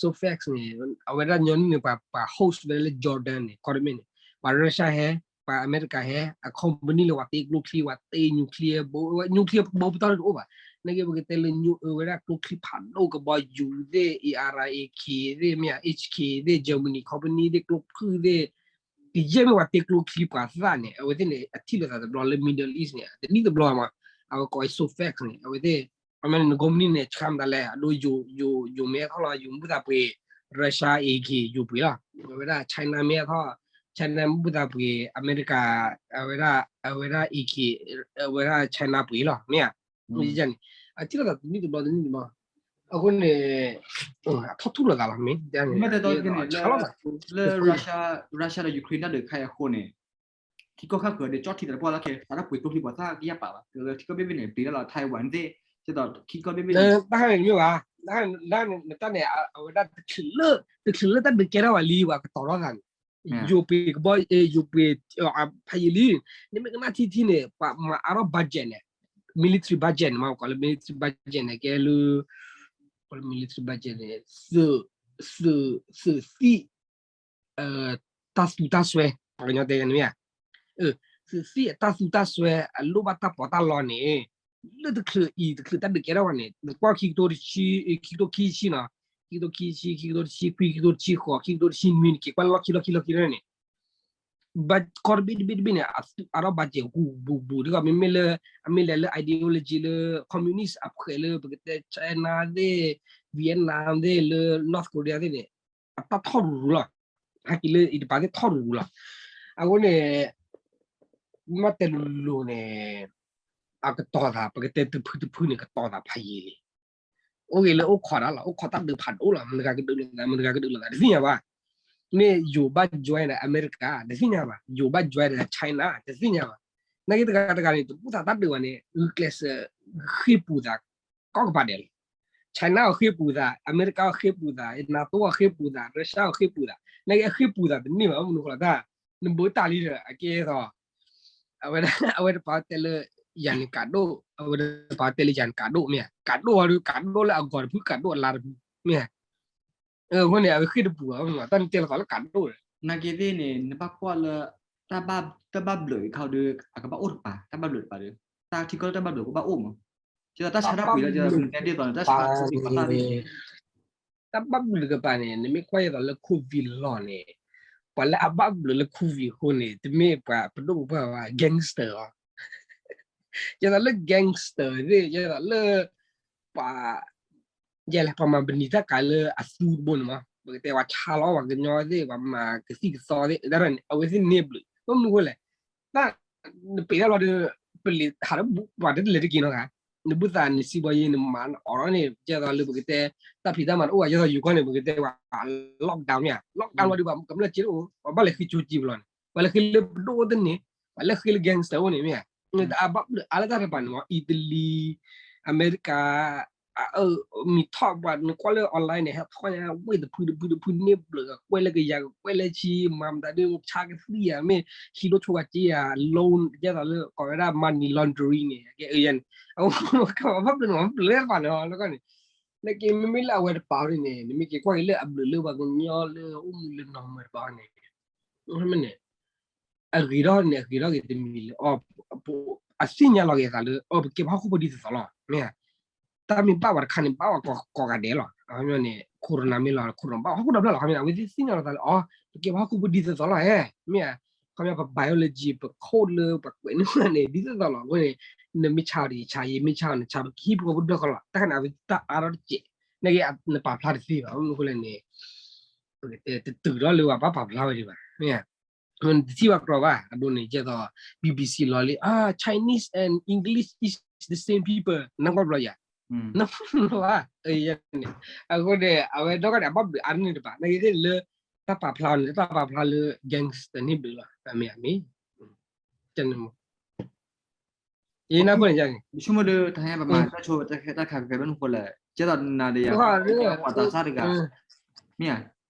SOFEX န့ၣ် အဝဲဒၣ်ညီနုၢ်န့ၣ် ပှၤ host ဝဲလၢ Jordan န့ၣ် ခီတမ့ၢ်န့ၣ် ပှၤ Russia ဟဲ ပှၤအမဲရကၤဟဲ အ company လၢပှၤတ့ကျိချံ ပှၤတ့ nuclear ဘိ nuclear ဘိပတီၢ်တအိၣ်ဘၣ် နာ်က့ပကတဲလၢ အဝဲဒၣ်ကျိချံဖးဒိၣ်ကဘီယူၤသ့ၣ် ARAK သ့ၣ် မ့ၢ် HK သ့ၣ် Germany company သ့ၣ် ကျိဖုၣ်သ့ၣ် ကယဲၢ်မ့ၢ်ပှၤတ့ကျိချံပှၤသၣ်န့ၣ် အဝဲသ့ၣ်န့ၣ် အထံၣ်လိာ်သးတဘျီလၢ Middle East န့ၣ် တနံၣ်တဘျီမး အဝဲကိး SOFEX န့ၣ် အဝဲသ့ၣ် အမ့ၢ်န့ၣ် န company န့ၣ် ဆှၢမတၤလဲၣ် အဒိယိၤ ယိၤ ယိၤမဲထီၣ်လီၤ ယိၤမုၢ်သးပှ့ၤ Russia အံၤက့ၤ ယိၤပှ့ၤလီၤ အဝဲဒၣ် China မဲထီၣ် China မုၢ်သးပှ့ၤ အမဲရကၤ အဝဲဒၣ် အဝဲဒၣ်အံၤက့ၤ အဝဲဒၣ် China ပှ့ၤလီၤ မ့ၢ်ဧါ န့ၣ် အထံၣ်လိာ်သးတနံၣ်တဘျီတနံၣ်တဘျီ အဃိန့ၣ် အထီၣ်ထူၣ်လိာ်သးလီၤ မ့ၢ်တဲန့ၣ် လၢ Russia ဒီး Ukraine တၢ်ဒုးခါအံၤအဃိန့ၣ် ထံကီၢ်ခါဃုာ်ဒီးကၠီထံသးတပှၢ်လၢခဲ ပှၤတၢ်ပှ့ၤကျိချံပှၤသၣ်ကယၢ်ပာ်ဘၣ် ထံကီၢ်ဘ့ၣ်ဘ့ၣ်န့ၣ် ပျံၤတၢ်လီၤ Taiwan သ့ၣ် ကဲသိးထံကီၢ်ဘ့ၣ်ဘ့ၣ်န့ၣ် တၢ်ဟဲန့ၣ်မ့ၢ်ဘၣ် နတၢ်န့ၣ် အဝဲဒၣ်တချုးလၢ တချုးလၢတၢ်ဒုးကဲထီၣ်ဝဲလံ ပှၤကတီၤထီၣ်သးန့ၣ် ယိၤပှ့ၤကဘီ ယိၤပှ့ၤ ဖးယံာ်လံ နမ့ၢ်ကနၣ်ထံထံန့ၣ် ပှၤမၤအါထီၣ် budget န့ၣ် military budget န့ၣ် မ့ၢ်ကိးလၢ military budget န့ၣ် ကဲလၢ military budget န့ၣ် သုး သုး သုးသံၣ် တၢ်သူတၢ်စွဲ ပှၤကညီတဲန့ၣ်မ့ၢ်ဧါ သုးသံၣ်အတၢ်သူတၢ်စွဲ အလိၣ်ဘၣ်တၢ်ပီးတၢ်လီန့ၣ် လၢတချုးအံၤ တချုးတၢ်ဒုးကဲထီၣ်ဝဲန့ၣ် နကွၢ်ခံကထိတဆံ ခံကထိခံဆံနီၤ ခံကထိခံဆံ ခံကထိတဆံခွံ ခံကထိတဆံဃိး ခံကထိတဆံနွံန့ၣ် က့ၤကွၢ်လီၢ်ခံလီၢ်ခံလီၢ်ခံလီၢ်န့ၣ် ကီၢ်တဘ့ၣ်တဘ့ၣ်တဘ့ၣ်န့ၣ် အါထီၣ် budget ဟူးဘူးဘူး ဒ်သိးမ့မ့ၢ်လၢ အမ့ၢ်လဲၤလၢ ideology လၢ communist အဖှဲးလၢ ပကတဲ China သ့ၣ် Vietnam သ့ၣ် လၢ North Korea သ့ၣ်န့ၣ် အတၢ်ထီၣ်ရူၤရူၤလီၤ ဟဲက့ၤလၢအံၤတပၤသ့ၣ်ထီၣ်ရူၤရူၤလီၤ အဃိန့ၣ် မ့ၢ်တဲလိၤလိၤန့ၣ် အကတီၤသး ပကတဲတဖုတဖုန့ၣ် ကတီၤသးဖးယံာ်လံ အိၣ်ဂ့ၤလၢအိၣ်ခိးတၢ်လီၤ အိၣ်ခိးတၢ်ဒုးဖးဒိၣ်လီၤ မတၤတဂၤကဒုးလိာ်သး မတၤတဂၤကဒုးလိာ်သး တသ့ၣ်ညါဘၣ် မ့ၢ်ယိၤဘၣ် join ဒီးအမဲရကၤ တသ့ၣ်ညါဘၣ် ယိၤဘၣ် join ဒီး China တသ့ၣ်ညါဘၣ် နာ်က့တဂၤတဂၤန့ၣ် တဘူၣ်သးတၢ်ဒုးဘၣ်န့ၣ် ဂုာ်ကျဲးစၢး ဃ့ၢ်ပူၤသး ကိးကပၤဒဲးလီၤ China အီၤဃ့ၢ်ပူၤသး အမဲရကၤအီၤဃ့ၢ်ပူၤသး NATO အီၤဃ့ၢ်ပူၤသး Russia အီၤဃ့ၢ်ပူၤသး နာ်က့အဃ့ၢ်ပူၤသးတန့ၢ်ဘၣ် မနုၤဃိလီၤတၢ် နဘၣ်တၢ်လံဒီး အကဲသိး အဝဲဒၣ် အဝဲတပာ်တဲလၢ ယၤန့ၣ်ကးဒိၣ် အဝဲတပာ်တဲလၢယၤန့ၣ်ကးဒိၣ်မ့ၢ်ဧါ ကးဒိၣ်ဝဲဒၣ် ကးဒိၣ်လၢအဂီၤတဖု ကးဒိၣ်အလါတဖု မ့ၢ်ဧါ အဃိန့ၣ် အဝဲဃ့ၢ်တပူၤဘၣ် တၢ်နတဲလီၤသးလၢကးဒိၣ် နာ်က့သ့ၣ်န့ၣ် နဘၣ်ကွၢ်လၢ တၢ်ဘၣ်ဘျုးအခါဒီး အကဘၣ်အိၣ်တပၤ တၢ်ဘၣ်ဘျုးတပၤဒီး တၢ်ထံကီၢ်လၢတၢ်ဘၣ်ဘျုးကဘၣ်အိၣ်မး ကဲသိးတၢ်ဆါတၢ်ပှ့ၤလၢ နတဲဒ်သိးန့ၣ် တၢ်ဆါတၢ်ပှ့ၤသးသ့ၣ် တၢ်ဘၣ်ဘျုးတကပၤန့ၣ် နမ့ၢ်ကွၢ်ဒ်သိးလၢ COVID လီၤန့ၣ် ပှၤလၢအဘၣ်ဘျုးလၢ COVID အဃိန့ၣ် တမ့ၢ်ပှၤပဒိၣ်ပပှၢ်ဘၣ် gangster အီၤ ဒ်သိးလၢ gangster သ့ၣ် ဒ်သိးလၢ ပှၤ ယဲလဲၣ် ပှၤမၤပနံာ်တၢ်ကၤလၢအသူတဘိန့ၣ်မး ပကတဲပှၤဆါလီၤပှၤကညီသ့ၣ် ပှၤမၤကသံၣ်ကသီသ့ၣ် တၢ်န့ၣ် အဝဲသ့ၣ်န့ၢ်ဘျုး ဘၣ်မနုၤအဃိလဲၣ်, တၢ် နပ့ၤဒၣ်လီၤဒီး ပလံာ်ဟးဒီးပှၤတလဲၤတက့ၤနီတဂၤ, နဘူၣ်သးနစံးဘီယ့ နမၤအီၤန့ၣ် ကဲသိးလၢပကတဲ တၢ်ဖံးတၢ်မၤတအိၣ်ဘၣ် ကဲသိးယိၤကီၢ်န့ၣ် ပကတဲပှၤ lockdown မ့ၢ်ဧါ, lockdown လီၤဒီးပှၤကမျၢၢ်စ့တအိၣ် ပှၤဘၣ်လဲၤဃ့ကၠိက့ၤပလီၢ်န့ၣ် ပှၤလဲၤဃ့လၢပဒိၣ်အိၣ်သ့ၣ်န့ၣ်, ပှၤလဲၤဃ့လၢ gangster အိၣ်န့ၣ်မ့ၢ်ဧါ, တၢ်အဘၣ်ဘျုးအါလၢတၢ်တဖၣ်န့ၣ်မ့ၢ် အံၣ်တလံၤ, အမဲရကၤ မံၤထီၣ်ပှၤ နကွၢ်လၢ online န့ၣ် ဟဲထီၣ်န့ၣ် ဝ့ၢ်တဖုတဖုတဖုန့ၢ်ဘျုး ကကွဲၢ်လၢကယၤ ကကွဲၢ်လၢဆံ မၤမတၤဒ် ဆါကသံၣ်ယၤ မ့ၢ်ဟံးလိၣ်ဆိဝဲက့ယၤ loan ကဲသိးလၢကိးဝဲဒၣ် money laundering န့ၣ် ကဲအၢယၤန့ၣ် အဘၣ်ဘျုးန့ၣ် ဘၣ်ဘျုးလၢတဖၣ်န့ၣ်လီၤန့ၣ်, နက့မ့မ့ၢ်လၢအဝဲတပၤန့ၣ် နမ့ၢ်က့ၤကွၢ်က့ၤလၢအဘျုးလၢပှၤကညီလၢအိၣ်မူလၢနီၢ်မၢတပၤန့ၣ် မ့ၢ်န့ၣ် အဂ့ၤထီၣ်န့ၣ် အဂ့ၤထီၣ်က့ၤတမံၤလၢ အသ့ၣ်ညါလီၤက့ၤအသးလၢ အပကဲပှၤဟီၣ်ခိၣ်ဖိဒ်သိးသိးလီၤ မ့ၢ်ဧါ, တၢ်မ့ၢ်ဘၣ်ပှၤတခါန့ၣ် ဘၣ်ပှၤကိးဂၤဒဲးလီၤ အမ့ၢ်န့ၣ် corona မ့ၢ်လီၤ corona ဘၣ်ဟီၣ်ခိၣ်ဒီဖျၢၣ်လီၤ ခီမ့ၢ်န့ၣ် အဝဲသ့ၣ်သ့ၣ်ညါလီၤသးလၢ အီၤ ပကဲပှၤဟီၣ်ခိၣ်ဖိဒ်သိးသိးလီၤ ဟဲ မ့ၢ်ဧါ, ခီမ့ၢ်ပ biology ပ code လၢပှၤကွဲးန့ၢ်န့ၣ် ဒ်သိးသိးလီၤ အဃိန့ၣ် နမ့ၢ်ဆါဒီးယဆါ ယမ့ၢ်ဆါနဆါ ပကဟံၣ်ဖိဃီဖိဒၢဃီလီၤ တၢ်ခါန့ၣ် အဝဲသ့ၣ်တၢ်အါထီၣ်တစဲး နက့နပာ်ဖျါတသ့ဘၣ် ဘၣ်မနုၤအဃိလဲၣ်န့ၣ် ပကတဲတတုၤထီၣ်လၢပှၤဘၣ်ပာ်ဖျါဝဲဒံးဘၣ် မ့ၢ်ဧါ, နတထံၣ်ဘၣ်ကြၢးဘၣ် အဒိန့ၣ် ကဲသိး BBC လီၤလံ Chinese and English is the same people နကွၢ်ဘျီယၤ နကွၢ်ဘျီဘၣ် န့ၣ် အဃိန့ၣ် အဝဲဒီကန့ၣ် အဘၣ်ဘျုးအါန့ၢ်တပၤ နက့သ့ၣ်လၢ တၢ်ပာ်ဖျါန့ၣ် တၢ်ပာ်ဖျါလၢ gangster န့ၣ်ဘျုးလီၤ အမ့ၢ်အမ့ၢ် ကန့ၣ်မ့ၢ် ယနၢ်ပၢၢ်န့ၣ်ယန့ၣ် ဆိကမိၣ်ဒီး တဟဲပမၤတၢ်ဆိ တၢ်ခးကဲဘၣ်နဃိလဲၣ် ကဲသိးနၤဒီးယၤ ပကဲပှၤသးစၢ်တဂၤ မ့ၢ်ဧါ,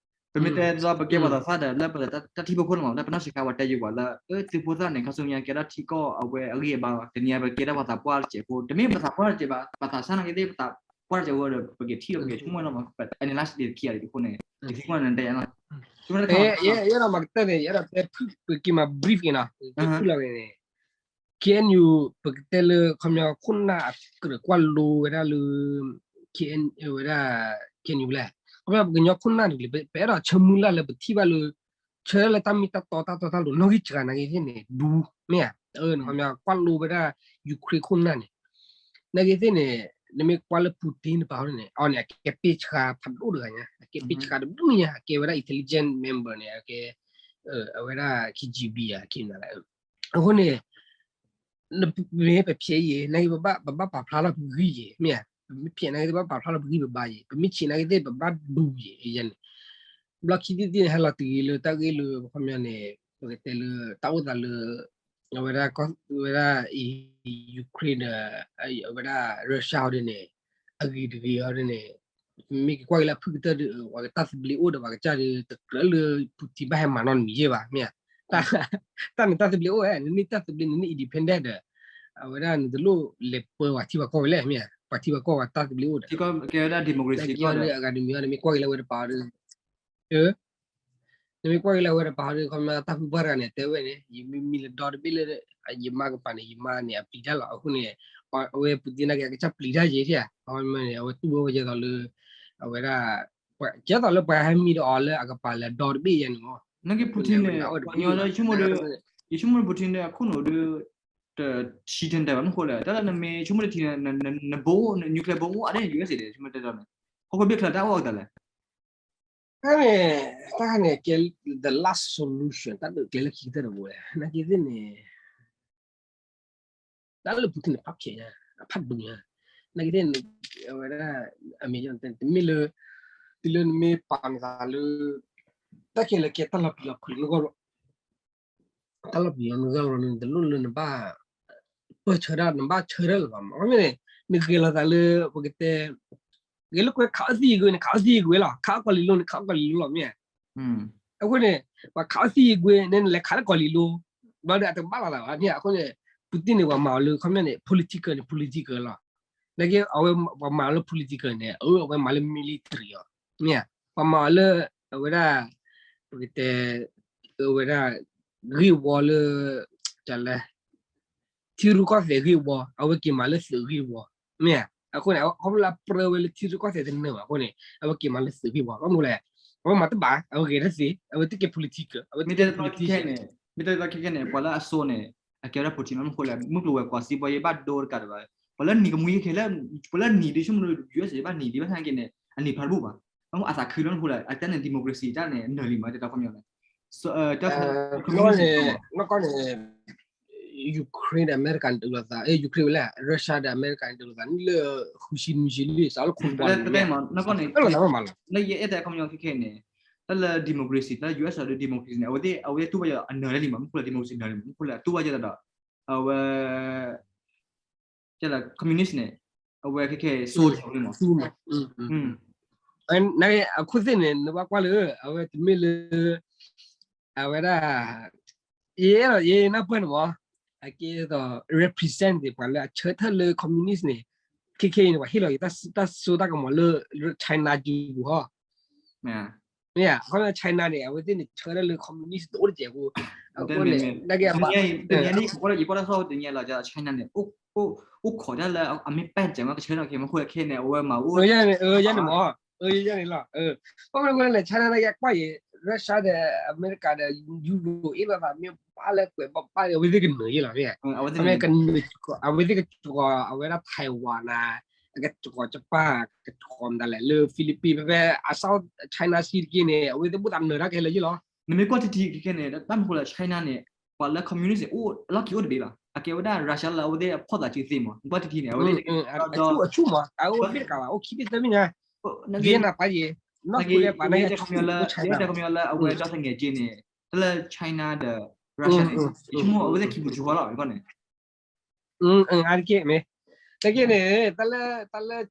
ပမ့ၢ်တဲသိးပကဲပှၤသးစၢ်ဒီး လၢပတၢ်ထံဖိခိၣ်န့ၣ်မး လၢပနီၢ်ဆံးခါပှၤတဲယုာ်ပှၤလၢ အၢ သုးဖိသၣ်န့ၣ် ခါဆူညါကဲဒၣ်ထံကီၢ်အဝဲအဂံၢ်အဘါဘၣ် တနံၤအံၤပကဲဒၣ်ပှၤသးပှၢ်တစဲးဖိ တမ့ၢ်ပသးပှၢ်တစဲးဘၣ် ပှၤသးစၢ်နာ်က့သ့ၣ် ပသးပှၢ်တစဲးဖိဒီး ပကထံၣ်လီၤပကဆိကမိၣ်လီၤမး analyze ဒ်တခံဂၤဒ်အဃိန့ၣ် တခံဂၤန့ၣ်တဲယၤလီၤ ယအဲၣ်ဒိးမၤကတၢၢ်န့ၣ် ယအဲၣ်ဒိးတဲဖုၣ် ပက့ၤမၤ brief က့ၤနီၤ က့ၤဖုၣ်လီၤက့ၤန့ၣ် KNU ပကတဲလၢ ခီပညီခိၣ်နၢ်အကြၢးကွၢ်လိဝဲဒၣ်လၢ KNU ဝဲဒၣ် KNU လဲၣ် ခီပညီပကညီခိၣ်နၢ်တကလုာ် ပအဲၣ်ဒိးဆၢမုၢ်လၢ်လၢပထံၣ်ဘၣ်လၢ ဆၢလၢတၢ်မ့ၢ်တၢ်တီတၢ်တီတၢ်လိၤ နီၣ်ဂံၢ်စှၤနာ်က့သ့ၣ်န့ၣ် ဒူ မ့ၢ်ဧါ အၢ နခီပညီကွၢ်လိဝဲဒၣ် Ukraine ခိၣ်နၢ်န့ၣ် နာ်က့သ့ၣ်န့ၣ် နမ့ၢ်ကွၢ်လၢ Putin တပၤန့ၣ် အီၤန့ၣ် အကဲပ့ၢ်ဆှါဖးဒိၣ်တဂၤညါ အကဲပ့ၢ်ဆှါတဘျုးညါ အကဲဝဲဒၣ် intelligence member န့ၣ် အကဲ အဝဲဒၣ် KGB အခံနၤလၢ အဃိန့ၣ် မ့ၢ်ပဖျဲးအံၤ နာ်က့ ပဘၣ်ပာ်ဖျါလီၤပဂံၢ်ယံၤ မ့ၢ်ဧါ ပမ့ၢ်ဖျဲးနာ်က့သ့ၣ် ဘၣ်ပာ်ဖျါလီၤပဂံၢ်ပဘါယံၤ ပမ့ၢ်ဆံးနာ်က့သ့ၣ် ပဘၣ်ဒူယံၤ ယဲန့ၣ် ဘျီခံသ့ၣ်သ့ၣ်န့ၣ် ဟဲလီၤတုၤလၢတၢ်ဂ့ၢ်လၢ ပခီပညီန့ၣ် ပကတဲလၢ တၢ်အိၣ်သးလၢ အဝဲဒၣ် ဝဲဒၣ် Ukraine ဒီး အဝဲဒၣ် Russia ဟီဒ်န့ၣ် အဂ့ၤတဂ့ၤဟီဒ်န့ၣ် မ့ၢ်က့ၤကွၢ်က့ၤလၢအဖုၣ်ကတၢၢ်ဒီး ပှၤကတၢ်သဘျ့အိၣ်ဒီး ပှၤကစၢ်ဒီး တကြၢးလၢ Putin ဘၣ်ဟဲမၤနီတမံၤယဲၢ်ဘၣ် မ့ၢ်ဧါ တၢ်န့ၣ်တၢ်သဘျ့အိၣ်ဝဲ နမ့ၢ်တၢ်သဘျ့ နမ့ၢ် independent ဒီး အဝဲဒၣ်နတလိၣ်လဲၤပၢပှၤထံပှၤကီၢ်ဝဲလဲၣ် မ့ၢ်ဧါ ပှၤထံပှၤကီၢ်ပှၤတၢ်သဘျ့အိၣ်ဒီး ကဲဝဲဒၣ် democracy ကီၢ်ဒီး အဂၤတမံၤဟီ နမ့ၢ်ကွၢ်က့ၤလၢဝဲတပၤဒီး နမ့ၢ်ကွၢ်က့ၤလၢအဝဲတပၤဒီး ခီပညီတၢ်ဖုပှၢ်တဂၤန့ၣ် တဲဝဲန့ၣ် ယမ့ၢ်မံလၢဒီတဘ့ၣ်လၢ ယမါကပၤန့ၣ် ယမါန့ၣ် အပျံၤတၢ်လီၤ. အဃိန့ၣ် အဝဲ Putin နာ်က့ အကစၢ်ပျံၤတၢ်ယဲၢ်ထံၣ်ဧါ. အဝဲမ့ၢ်န့ၣ် အဝဲတူၢ်ဝဲဝဲဒ်သိးလၢ အဝဲဒၣ် ဒ်သိးလၢပှၤဟဲမံဒီးအီၤလၢအကပၤလၢဒီတဘ့ၣ်ယဲၢ်န့ၣ်မး နာ်က့ Putin န့ၣ် ပှၤကညီလၢဆိကမိၣ်ဒီး ယဆိကမိၣ်ဒီး Putin ဒီးအခိၣ်နူာ်ဒီး တထံၣ်တၢ်ဘၣ်မနုၤဃိလဲၣ် တၢ်လၢနမ့ၢ်ဆိကမိၣ်တထံၣ်န့ၣ် နဘိ nuclear bomb အိၣ်အါဒၣ်န့ၣ် USA ဒီး ဆိကမိၣ်တဲဒီးန့ၣ် ဟီၣ်ခိၣ်ဘ့ၣ်ချၢတၢ်အိၣ်အကတၢၢ်လဲၣ် တၢ်န့ၣ် တၢ်န့ၣ်ကဲ the last solution တၢ်ဒုးကျဲလၢခံကတၢၢ်တဘိလဲၣ် နာ်က့သ့ၣ်န့ၣ် တၢ်လၢ Putin န့ၣ် ဖးဖျဲးညါ အဖးဒိၣ်ညါ နာ်က့သ့ၣ်န့ၣ် အဝဲဒၣ် အမ့ၢ်ယတဲ တမ့ၢ်လၢ တုၤလၢနမ့ၢ်ပာ်နသးလၢ တၢ်ခဲလၢာ်ကဲတၢ်လီၤပျံၤလီၤဖုးလၢနဂီၢ်လီၤ တၢ်လီၤပျံၤလီၤနဂီၢ်လီၤ နတလိၣ်လၢနဘၣ် ပၢၢ်ဆၢတၢ် နဘၣ်ဆၢတၢ်လၢၤဘၣ်မး မ့ၢ်န့ၣ် နဂဲၤလီၤသးလၢ ပကတဲ ဂဲၤလိာ်ကွဲခးအီၣ်သံအံၤကွံာ်န့ၣ် ခးအီၣ်သံအံၤကွံာ်လီၤ ခးအီၣ်ကီၢ်လံၤလိၤန့ၣ် ခးအီၣ်ကီၢ်လံၤလိၤလီၤ မ့ၢ်ဧါ အဃိန့ၣ် ပှၤခးအီၣ်သံအံၤကွံာ်န့ၣ် နလဲၤခးလၢကီၢ်လံၤလိၤ ဘျီဒီးအတကဘၣ်လီၤသးဘၣ်န့ၣ် အဃိန့ၣ် Putin န့ၣ် ပှၤမၤအီၤလၢ ခီပညီန့ၣ် political န့ၣ် political လီၤ နာ်က့ အဝဲပှၤမၤအီၤလၢ political န့ၣ် အဝဲမၤလၢ military အီၤ မ့ၢ်ဧါ ပှၤမၤအီၤလၢ အဝဲဒၣ် ပကတဲ အဝဲဒၣ် ဂ့ၢ်ဝီလၢ တၢ်လဲၣ် ထံရူၢ်ကီၢ်သဲးဂ့ၢ်ဝီ အဝဲက့ၤမၤလၢသုးဂ့ၢ်ဝီ မ့ၢ်ဧါ အဃိန့ၣ် ခီဖျိလၢအပြၢဝဲလၢထံရူၢ်ကီၢ်သဲးတနၢၤဘၣ်အဃိန့ၣ် အဝဲက့ၤမၤလၢသုးဂ့ၢ်ဝီ ဘၣ်မနုၤလဲၣ် အဝဲမၤတဘၣ် အဝဲဂဲၤတသ့ အဝဲတကဲ political အဝဲတကဲ politician မ့ၢ်တဲသိးခဲခဲန့ၣ် ပှၤလၢအစိန့ၣ် အကဲဝဲဒၣ် Putin ဘၣ်မနုၤဃိလဲၣ် မုၢ်ကျိၤဝဲၤကွာ်စံးဘီယ့ဘၣ်ဒိတကးတဘၣ် ပှၤလၢနံၤကမှံခဲလၢ ပှၤလၢနံၤဒ်ဆိကမိၣ် USA ဘၣ်နံၤဒ်ဘၣ်ဆၣ်က့န့ၣ် အနံၤဖျါတဘူၣ်ဘၣ် အသးခုလီၤနဖိလၢ အတၢ်န့ၣ် democracy တၢ်န့ၣ် အနၢၤလံမး တၢ်ခီပညီန့ၣ် တၢ် communist န့ၣ် နီၢ်ကီၢ်န့ၣ် Ukraine ဒီး America န့ၣ် တအုးလိာ်သး Ukraine ဝဲလဲၣ် Russia ဒီး America န့ၣ် တအုးလိာ်သး နံၣ်လၢဃုဆံနွံဆံလံ စးလၢခိၣ်ဘီလံ တၢ်လီၤသးမးလီၤ လၢယအဲၣ်တၢ်ခီပညီခဲခဲန့ၣ် တၢ်လၢ democracy တၢ်လၢ U S ဒီး democracy န့ၣ် အဝဲသ့ၣ် အဝဲသ့ၣ်တူၢ်ဘၣ်ယၤအနၢၤလံမး မ့ၢ်ဃိလၢ democracy နၢၤလံမး မ့ၢ်ဃိလၢအတူၢ်ဘၣ်ယၤဒီး အဝဲ communist န့ၣ် အဝဲခဲခဲ ဆိုးလီၤလံမး နအခိၣ်သ့ၣ်န့ၣ် နဘၣ်ကွၢ်လၢ အဝဲတမ့ၢ်လၢ အဝဲဒၣ် ယအဲၣ်ဒိးယနၢ်ပၢၢ်န့ၣ်မး အကဲသိး represent န့ၣ် ပှၤလၢအဆၢထၢၣ်လၢ communist န့ၣ် ခဲခဲအံၤန့ၣ် ပှၤဟ့ၣ်လီၤက့ၤတၢ်စိတၢ်ကမီၤလၢ China ကပူၤဟီ မ့ၢ် အခီပညီ China န့ၣ် အဝဲသ့ၣ်န့ၣ် ဆၢထၢၣ်လၢ communist တအိၣ်တစဲးအဃိ အဃိန့ၣ် တနံၤအံၤ ယကွၢ်တၢ်သီၣ်တနံၤအံၤလီၤ China န့ၣ် အိၣ်ခိးတၢ်လၢအမ့ၢ်ပဲၢ်စဲးမး ကဆၢထၢၣ်က့ၤမ့ၢ်ဃိခဲခဲန့ၣ် အဝဲမၤအိၣ် ယဲန့ၣ် ယဲန့ၣ်လီၤ ယဲန့ၣ်လီၤ ဘၣ်မနုၤဃိလဲၣ်န့ၣ် China န့ၣ် ယကွၢ်အံၤ Russia ဒီး America ဒီး Europe အ့ၣ်လိာ်သးမ့ၢ်ဘၣ်လၢကွဲးဘၣ်ဘၣ်ဒီး အဝဲသ့ၣ်ကနၢၤယဲလီၤ မ့ၢ် အဝဲသ့ၣ်ကစှီၤ အဝဲဒၣ် Taiwan နၤ အကစှီၤ Japan ကစှီၤမတၤလဲၣ် လၢ Philippines ဖဲဖဲ အ South China Sea တက့ၢ်န့ၣ် အဝဲသ့ၣ်ဘူၣ်သးနၢၤတၢ်ကဟဲလၢယဲလီၤ နမ့ၢ်ကွၢ်ထံထံခဲခဲန့ၣ် တၢ်မနုၤဃိလဲၣ် China န့ၣ် ပှၤလၢ communist န့ၣ် အိၣ်လီၢ်ခံအိၣ်တဘ့ၣ်လီၤ အကဲဝဲဒၣ် Russia လၢအဝဲသ့ၣ်အဖီၣ်သးစုသ့မး နကွၢ်ထံထံန့ၣ် အဝဲသ့ၣ် အဆူၣ်မး အအိၣ်ဘ့ၣ်တကးဘၣ် အိၣ်ခံဘ့ၣ်သၢဘ့ၣ်ညါ Vietnam ပာ်ယဲ North Korea ပာ်န့ၣ် ခီပညီလၢ အဝဲဒီသန့ၤက့န့ၣ် တၢ်လၢ China ဒီး Russia န့ၣ် ဆိကမိၣ်အဝဲသ့ၣ်ခံပူၤစှီၤလီၤ န့ၣ် အါတက့ၢ်မ့ၢ် တက့ၢ်န့ၣ် တၢ်လၢ တၢ်လၢ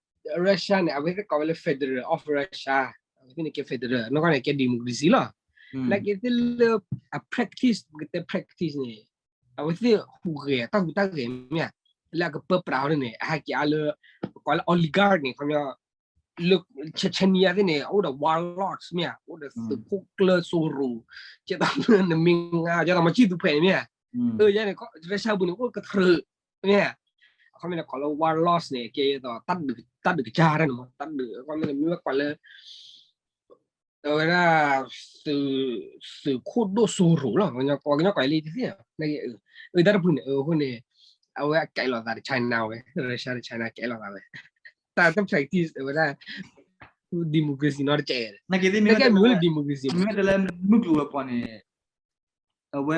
Russia န့ၣ် အဝဲသ့ၣ်ကိးဝဲလၢ Federal of Russia အဝဲသ့ၣ်န့ၣ်ကဲ federal နီၢ်ကီၢ်န့ၣ် ကဲ democracy လီၤ နာ်က့သ့ၣ်လၢ အ practice ပကတဲ practice န့ၣ် အဝဲသ့ၣ်ဟူးဂဲၤ တၢ်ဟူးတၢ်ဂဲၤမ့ၢ်ဧါ လၢအကပၢပြးအီၤန့ၣ် အဟဲက့ၤအါလၢ ပကိးလၢ oligarch န့ၣ် ခီပညီ လၢ Chechnya သ့ၣ်န့ၣ် အိၣ်ဒီး warlords မ့ၢ်ဧါ အိၣ်ဒီးသုးခိၣ်ကျၢၢ်စိရိၤ ကဲသိးနမ့ၢ်ငါ ကဲသိးမၤစံၣ်သူဖှဲးန့ၣ်မ့ၢ်ဧါ အၢ ယဲန့ၣ် Russia ပူၤန့ၣ် အိၣ်ကတြၢး မ့ၢ်ဧါ အခီပညီန့ၣ် ကိးလၢ warlords န့ၣ် ကဲသိး တၢ်ဒုးကစၢ်တၢ်န့ၣ်မး တၢ်ဒုး အခီပညီန့ၣ် မ့ၢ်ဝဲကိးလၢ အဝဲဒၣ် သုးခိၣ်ဒိၣ်စိရိၤလီၤ ပှၤကညီကိးလံတသ့ၣ် အၢ တၢ်တဖုန့ၣ် အဃိန့ၣ် အဝဲအကဲလိာ်သးဒီး China ဝဲ Russia ဒီး China ကဲလိာ်သးဝဲ တၢ်တ practice အဝဲဒၣ် democracy နီတစဲး နာ်က့သ့ၣ်မ့ၢ်ဝဲ democracy မ့ၢ်ဝဲတလၢမုၢ်ကျိၤဝဲၤကွာ်န့ၣ် အဝဲ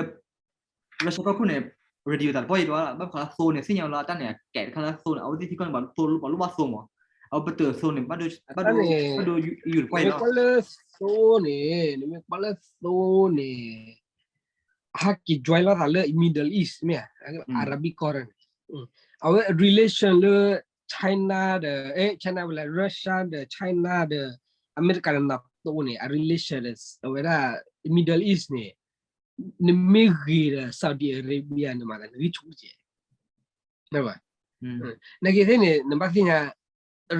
Russia ကီၢ်ခိၣ်န့ၣ် radio သးတပီၢ်ယံၤတဝါ ဘၣ်ဃးလၢသိန့ၣ် သ့ၣ်ညါဝဲလၢအတၢ်န့ၣ် အကဲတခါလၢသိန့ၣ် အဝဲသ့ၣ်ထံကီၢ်န့ၣ် ပှၤလိၣ်ဘၣ်သိမး အဝဲပတုာ်သိန့ၣ် ဘၣ်ဒိ ဘၣ်ဒိ ဘၣ်ဒိယူၤတပီၢ်ယံၤလီၤ နမ့ၢ်ကွၢ်လၢသိန့ၣ် နမ့ၢ်ကွၢ်လၢသိန့ၣ် အဟဲက့ၤ join လိာ်သးလၢ Middle East မ့ၢ် Arabic ကီၢ်န့ၣ် အဝဲ relation လၢ China ဒီး China ဝဲလဲၣ် Russia ဒီး China ဒီး အမဲရကၤဒီး NATO န့ၣ် အ relation ဒီး အဝဲဒၣ် Middle East န့ၣ် နမ့ၢ်ဂ့ၤဒီး Saudi Arabia န့ၣ်မး နဂံၢ်ဆူၣ်ကဲ နာ်က့သ့ၣ်န့ၣ် နဘၣ်သ့ၣ်ညါ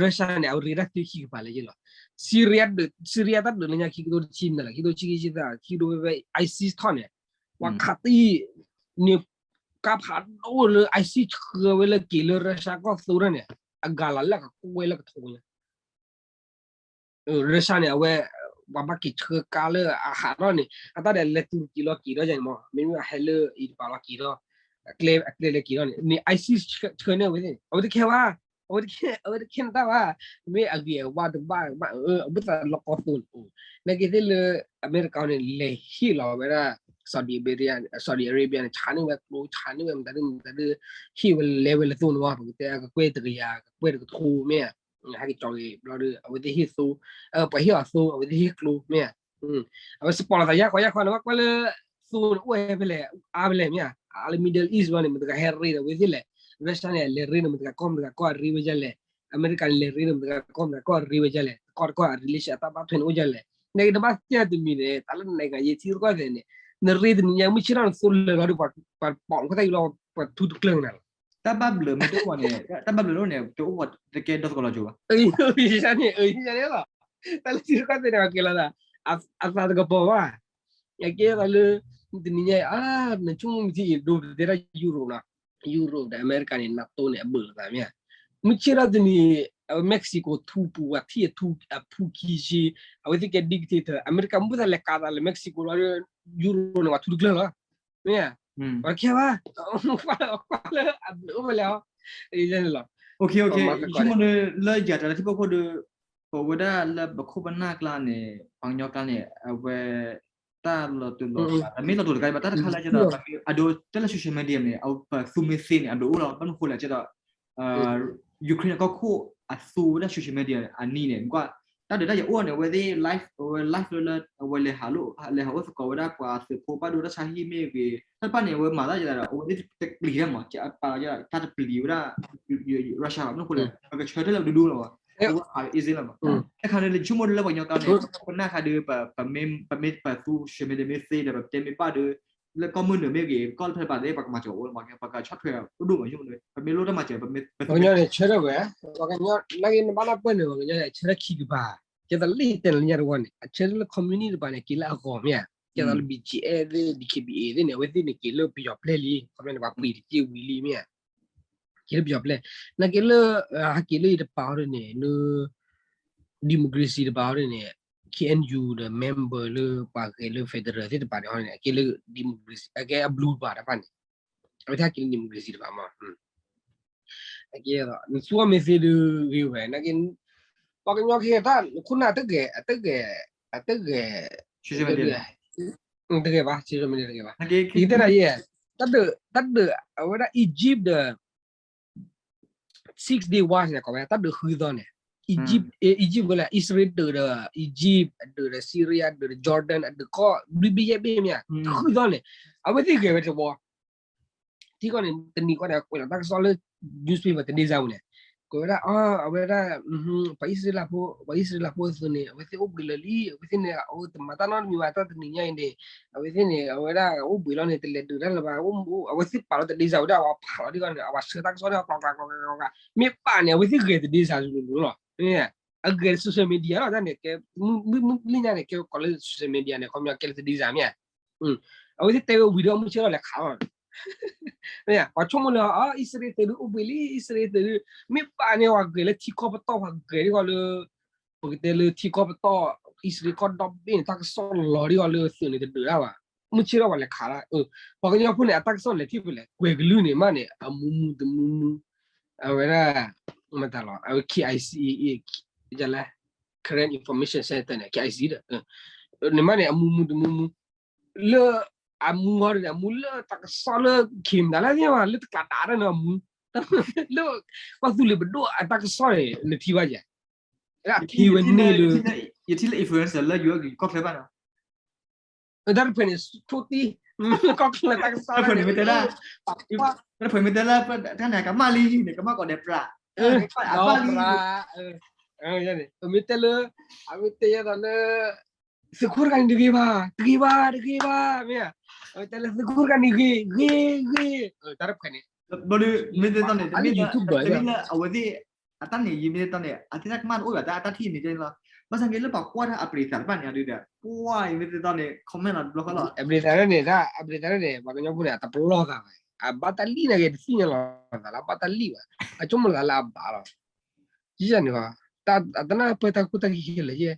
Russia န့ၣ် အဝဲရ့တၢ်သ့ခံကပၤလၢယဲလီၤ Syria ဒုး Syria တၢ်ဒုးလၢညါခံကထိတဆံမနုၤလဲၣ် ခံကထိဆံခံသၢ ခံကထိဖဲဖဲ ISIS ထီၣ်န့ၣ် ပှၤခးတံၢ်န့ၣ် ကါဖးဒိၣ်လၢ ISIS ဆှၢဝဲလၢက့ၤလၢ Russia ကီၢ်သိတၢ်န့ၣ် အဂၤလီၤလၢအကကွဲလၢကထိညါ Russia န့ၣ် အဝဲ ပှၤဘၣ်က့ၤဆှၢကါလၢအဟးထီၣ်န့ၣ် အတၢ်ဒီးလဲၤတူၢ်က့ၤလီၤက့ၤထီၣ်ယဲန့ၣ်မး မ့မ့ၢ်အဟဲလၢအံၤတပၤလီၤက့ၤထီၣ် အကျဲအကျဲလဲၤက့ၤထီၣ်န့ၣ် န့ၣ် ISIS ဆှၢန့ၢ်ဝဲသ့ၣ်န့ၣ် အဝဲတခဲဘၣ် အဝဲတခဲ အဝဲတခဲနတၢ်ဘၣ် မ့ၢ်အဂ့ၤအဝါတဘၣ်ဘၣ် အဘၣ်သးလီၢ်ကီၢ်သိန့ၣ်အိၣ် နာ်က့သ့ၣ်လၢ အမဲရကၤန့ၣ် လဲၤဟ့ၣ်လီၤဝဲဒၣ် Saudi Arabia Saudi Arabia န့ၣ် ဆါန့ၢ်ဝဲကျိ ဆါန့ၢ်ဝဲမတၤဒုမတၤဒု ဟ့ၣ်ဝဲလဲၤဝဲလၢသိန့ၣ်မး ပကတဲအကကွဲၢ်တကယၤ ကကွဲၢ်တကထိမ့ၢ် ဟဲက့ၤကၠီၤက့ၤဘျီဒီး အဝဲသ့ၣ်ဟ့ၣ်သိ ပှၤဟ့ၣ်အီၤသိ အဝဲသ့ၣ်ဟ့ၣ်ကျိမ့ၢ် အဝဲစပီးလီၤသးယါခီယါခီန့ၣ် ဘၣ်ကွၢ်လၢသိန့ၣ် အိၣ်ဝဲဖဲလဲၣ် အါဖဲလဲၣ်မ့ၢ် အါလၢ Middle East ဘျီန့ၣ် မတၤတဂၤဟဲရ့ဒီးအဝဲသ့ၣ်လဲၣ် Russia န့ၣ် လဲၤရ့ဒီးမတၤတဂၤကီၢ်မတၤတဂၤကီၢ်အရ့ဝဲဒ်လဲၣ် အမဲရကၤန့ၣ် လဲၤရ့ဒီးမတၤတဂၤကီၢ်မတၤတဂၤကီၢ်အရ့ဝဲဒ်လဲၣ် တကီၢ်တကီၢ်အ relation အတၢ်ဘၣ်ထွဲန့ၣ်အိၣ်ဒ်လဲၣ် နကနဘၣ်သ့ၣ်ညါတမံၤန့ၣ် တၢ်လၢနနိုင်ငံရေးထံရူၢ်ကီၢ်သဲးန့ၣ် နရ့တနံၤညါ မုၢ်ဆ့ၣ်ထီၣ်နသိလၢာ်လီၤဒီး ပှၤပိာ်နခီၣ်သၣ်အံၤလီၤ ပှၤထူတကျၢၢ်နၤလီၤ တၢ်ဘၣ်ဘျုးမ့ၢ်တအိၣ်ဘၣ်န့ၣ် တၢ်ဘၣ်ဘျုးတအိၣ်န့ၣ် တအိၣ်ဘၣ်တကဲဒီသကိးလီၤကၠိဘၣ် ယန့ၣ် ယန့ၣ်လီၤ တၢ်လၢထံရူၢ်ကီၢ်သဲးန့ၣ် ကဲလီၤသး အသးတကပီၤဘၣ် အကဲသးလၢ တနံၤညါအံၤ နဆိကမိၣ်မ့ၢ်ထံအံၤ ဒိးပတဲတၢ် Europe နီၤ Europe ဒီး America န့ၣ် NATO န့ၣ် အဘၢၣ်လီၤသးမ့ၢ် မုၢ်ဆ့ၣ်ထီၣ်တနံၤ Mexico ထူပူၤ ပှၤထံၣ်အထူအဖူခံဆံ အဝဲသ့ၣ်ကဲ dictator America မ့ၢ်သးလဲၤကးသးလၢ Mexico လီၤ Europe န့ၣ် ပှၤထူတကျၢၢ်လီၤ မ့ၢ် ပှၤတခဲဘၣ် ကွၢ်လၢအဘျုးအိၣ်ဖဲလဲၣ် ယန့ၣ်လီၤ ယဆိကမိၣ်လၢယၤတၢ်လၢထံဖိကီၢ်ဖိဒီး ပဝဲဒၣ်လၢပခိၣ်ပနၢ်ကျါန့ၣ် ပှၤကညီကျါန့ၣ် အဝဲ တၢ်လီၤတူာ်လီၤကာ် တမ့ၢ်လီၤတူာ်လီၤကာ်ဘၣ် တၢ်တခါလၢကဒီး အဒိ တၢ်လၢ social media န့ၣ် အပသူမ့ၢ်သ့န့ၣ် အဒိၣ်လီၤ ဘၣ်မနုၤဃိလဲၣ်ကဒီး Ukraine အကီၢ်ခိၣ်အသူဝဲဒၣ် social media အနံၤန့ၣ် ကွၢ် တၢ်ဒုးတၢ်ယၤအိၣ်န့ၣ် အဝဲသ့ၣ် live အဝဲ live လၢလၢ အဝဲလဲၤဟးလိၣ် လဲၤဟးအိၣ်သကိးဝဲဒၣ်ပှၤသုးဖိဘၣ်ဒိတၢ်ဆါဟံၣ်မ့ၢ်ဂ့ၤ တၢ်တဖၣ်န့ၣ် အဝဲမၤတၢ်ယၤဒီး အဝဲသ့ၣ်တပျံၤတၢ်မး ပာ်လီၤယၤ တၢ်တပျံၤဝဲဒၣ် Russia ဘၣ်မနုၤဃိလဲၣ် ပကဆၢထၢၣ်လၢပဒူဒူလီၤဘၣ် အဝဲဟး easy လီၤမး တခါန့ၣ် လၢဆိကမိၣ်လၢပှၤကညီကျါန့ၣ် ပနၢ်ခါဒုး ပမ့ၢ်ပသူ social media မ့ၢ်သ့ဒီး ပတဲမ့ၢ်ဘၣ်ဒုး လၢကီၢ်မုၢ်နုာ်မ့ၢ်ဂ့ၤ ကီၢ်လၢဖဲဘၣ်သ့ၣ် ပှၤကမၤစၢၤအိၣ်လီၤမး ပကဆီၣ်ထွဲအိၣ်ဒိၣ်မးဆိကမိၣ် ပမ့ၢ်လိၣ်တၢ်မၤစၢၤ ပမ့ၢ် ပှၤကညီန့ၣ် ဆၢထၢၣ်ဝဲ ပှၤကညီ နာ်က့နဘၣ်နၢ်ပၢၢ်န့ၣ် ပှၤကညီန့ၣ် ဆၢထၢၣ်ခံကပၤ ကဲသိးလံာ်တဲလၢညါတဝီန့ၣ် အဆၢထၢၣ်လၢ communist တပၤန့ၣ် က့ၤလၢအဂီၢ်မ့ၢ်ဧါ ကဲသိးလၢ BGF သ့ၣ် DKBA သ့ၣ်န့ၣ် အဝဲသ့ၣ်န့ၣ် က့ၤလၢပယီၤပျဲၢ်လံ ခီပညီန့ၣ် ပှၤပှ့ၤတက့ၢ်ဝံၤလံမ့ၢ်ဧါ က့ၤလၢပယီၤပျဲၢ် နာ်က့လၢ ဟဲက့ၤလၢယတပာ်အီၤဒ်န့ၣ် လၢ democracy တပာ်အီၤဒ်န့ၣ် KNU ဒီး member လၢပှၤဂဲၤလၢ federal သ့ၣ်တပာ်န့ၣ်အီၤန့ၣ် အကဲလၢ democracy အကဲအ blue တပာ်တဖၣ်န့ၣ် အဝဲသ့ၣ်ဟဲက့ၤလၢ democracy တပာ်မး အကဲ နသူအီၤမ့ၢ်သ့ဒုးဂ့ၤဝဲ နာ်က့ ပှၤကညီက့ၤတၢ် နခိၣ်နၢ်တဂဲၤ အတဂဲၤ အတဂဲၤ တဂဲၤဘၣ် တဂဲၤဘၣ် ယတဲနၤယဲ တၢ်ဒုး တၢ်ဒုး အဝဲဒၣ် Egypt ဒီး Six Day War န့ၣ် ကိးဝဲ တၢ်ဒုးဃုသီန့ၣ် Egypt Egypt ဝဲလၢ အံၣ်စရ့လးဒုးဒီး Egypt အဒုးဒီး Syria ဒုးဒီး Jordan အဒုးကီၢ် ဘျ့ဘျ့ယဲၢ်ဘ့ၣ်မ့ၢ် ဃုသီန့ၣ် အဝဲသ့ၣ်ဂဲၤဝဲတဝီ ထံကီၢ်န့ၣ် တနံၤကီၢ်န့ၣ် ကွဲးလီၤတၢ်ကစီၣ်လၢ newspaper တဒ့စၢ်ပူၤန့ၣ် ကွဲးဝဲဒၣ် အဝဲဒၣ် ပှၤအံၣ်စရ့လးဖိ ပှၤအံၣ်စရ့လးဖိအသုးန့ၣ် အဝဲသ့ၣ်အိၣ်ဘှံးလၢာ်လံ အဝဲသ့ၣ်န့ၣ် အတမၤတၢ်နီတမံၤဘၣ် တၢ်တနံၤညါအံၤန့ၣ် အဝဲသ့ၣ်န့ၣ် အဝဲဒၣ်အိၣ်ဘှံးလီၤန့ၣ် တလဲၤဒုးတၢ်လၢၤဘၣ် အဝဲသ့ၣ်ပာ်လီၤတဒ့စၢ်ဝဲဒၣ် အဝဲဖးလီၤဒ်ဂီၢ်န့ၣ် အဝဲဆှၢတၢ်ကစီၣ်န့ၣ် ကျီကျီကျီကျီ မ့ၢ်ဘၣ်န့ၣ် အဝဲသ့ၣ်ဂဲၤတဒ့စၢ်စူၤလိၤလိၤလီၤ အဂဲၤ social media လီၤ တၢ်န့ၣ် ကဲ မုၢ်လံညါန့ၣ် ကဲကိးလၢ social media န့ၣ် ခီပညီကဲလၢတဒ့စၢ်မ့ၢ် အဝဲသ့ၣ်တဲဝဲဝံၤဒီးမုၢ်ဆ့ၣ်ထီၣ်လဲၤခးလီၤ ပှၤဆိကမိၣ်လၢ အံၣ်စရ့လးသုးဒုးအိၣ်ဘှံးလံ အံၣ်စရ့လးသုးဒုး မ့ၢ်ဘၣ်န့ၣ် ပှၤဂဲၤလၢထံကီၢ်ပတီၢ် ပှၤဂဲၤဒ်ဂီၢ်လၢ ပကတဲလၢထံကီၢ်ပတီၢ် အံၣ်စရ့လးကီၢ်ဒီဘ့ၣ်န့ၣ် တၢ်ကစီၣ်လီၤဒ်ဂီၢ်လၢသုးန့ၣ်တဒုးတၢ်ဘၣ် မုၢ်ဆ့ၣ်ထီၣ်ပှၤလဲၤခးလီၤ ပှၤကညီဖိန့ၣ် အတၢ်ကစီၣ်လဲၤထံၣ်ဖဲလဲၣ် ကွဲၤကလုၢ်န့ၣ်မးန့ၣ် အမူမူတမူမူ အဝဲဒၣ် မတၤလီၤ အဝဲ KIC လဲၣ် Karen Information Center န့ၣ် KIC ဒီး န့ၣ်မးန့ၣ် အမူမူတမူမူ လၢ အမူဟီဒ်န့ၣ် အမူလၢတၢ်ကစီၣ်လၢ ခ့မတၤလၢသ့ၣ်မး လၢတကျးတးဒ်န့ၣ်အမူ လၢ ကီၢ်သူလ့ၤပဒိၣ်အတၢ်ကစီၣ်န့ၣ် နထံၣ်ဘၣ်ယဲၢ် အထံၣ်ဝဲန့ၣ်လၢ ယထံၣ်လၢ influencer လၢယိၤကီၢ်ချၢဘၣ်နီၤ တၢ်တဖၣ်န့ၣ် ထိၣ်တံၢ် ကီၢ်ချၢတၢ်ကစီၣ်တၢ်တဖၣ်န့ၣ်မ့ၢ်တဲဒၣ် တၢ်တဖၣ်မ့ၢ်တဲလၢ တၢ်န့ၣ်ကမၣ်လံန့ၣ် ကမၣ်ကီးဒဲးပြး အဘၣ်လံ မ့ၢ်တဲလၢ အမ့ၢ်တဲယဲဒီးလၢ သုးခိၣ်တဂၤန့ၣ်တဂ့ၤဘၣ် တဂ့ၤဘၣ် တဂ့ၤဘၣ် မ့ၢ် အမ့ၢ်တဲလၢသုးခိၣ်တဂၤန့ၣ်ဂ့ၤ ဂ့ၤ ဂ့ၤ တၢ်တဖၣ်န့ၣ် ဘျီဒီး မ့ၢ်တဲတီန့ၣ် တမ့ၢ်လၢ တမ့ၢ်လၢအဝဲသ့ၣ် အတၢ်န့ၣ် ယမ့ၢ်တဲတီန့ၣ် အသ့ၣ်တၢ်ကမၣ်တအိၣ်ဘၣ် တၢ်တၢ်ထံၣ်န့ၣ်တဲလီၤ ဘၣ်ဆၣ်က့လၢပှၤကွၢ်တၢ်အပရံၤသးတဖၣ်န့ၣ်ဒုးဒီး ပှၢ် ယမ့ၢ်တဲတီန့ၣ် comment လီၤတဘျီဃီလီၤ အပရံၤသးန့ၣ် တၢ်အပရံၤသးန့ၣ် ပှၤကညီဖိန့ၣ် အတပလီၢ်သးဘၣ် အဘၣ်တၢ်လံၣ်န့ၣ်ဂ့ၤ တသ့ၣ်ညါလီၤသးလၢအဘၣ်တၢ်လံၣ်ဘၣ် အဆိကမိၣ်လီၤသးလၢအဘၣ်လီၤ ယန့ၣ် တၢ်အတနၢ်ပၢၢ်တၢ်ခိၣ်တၢ်ခံခဲလၢာ်ယဲၢ်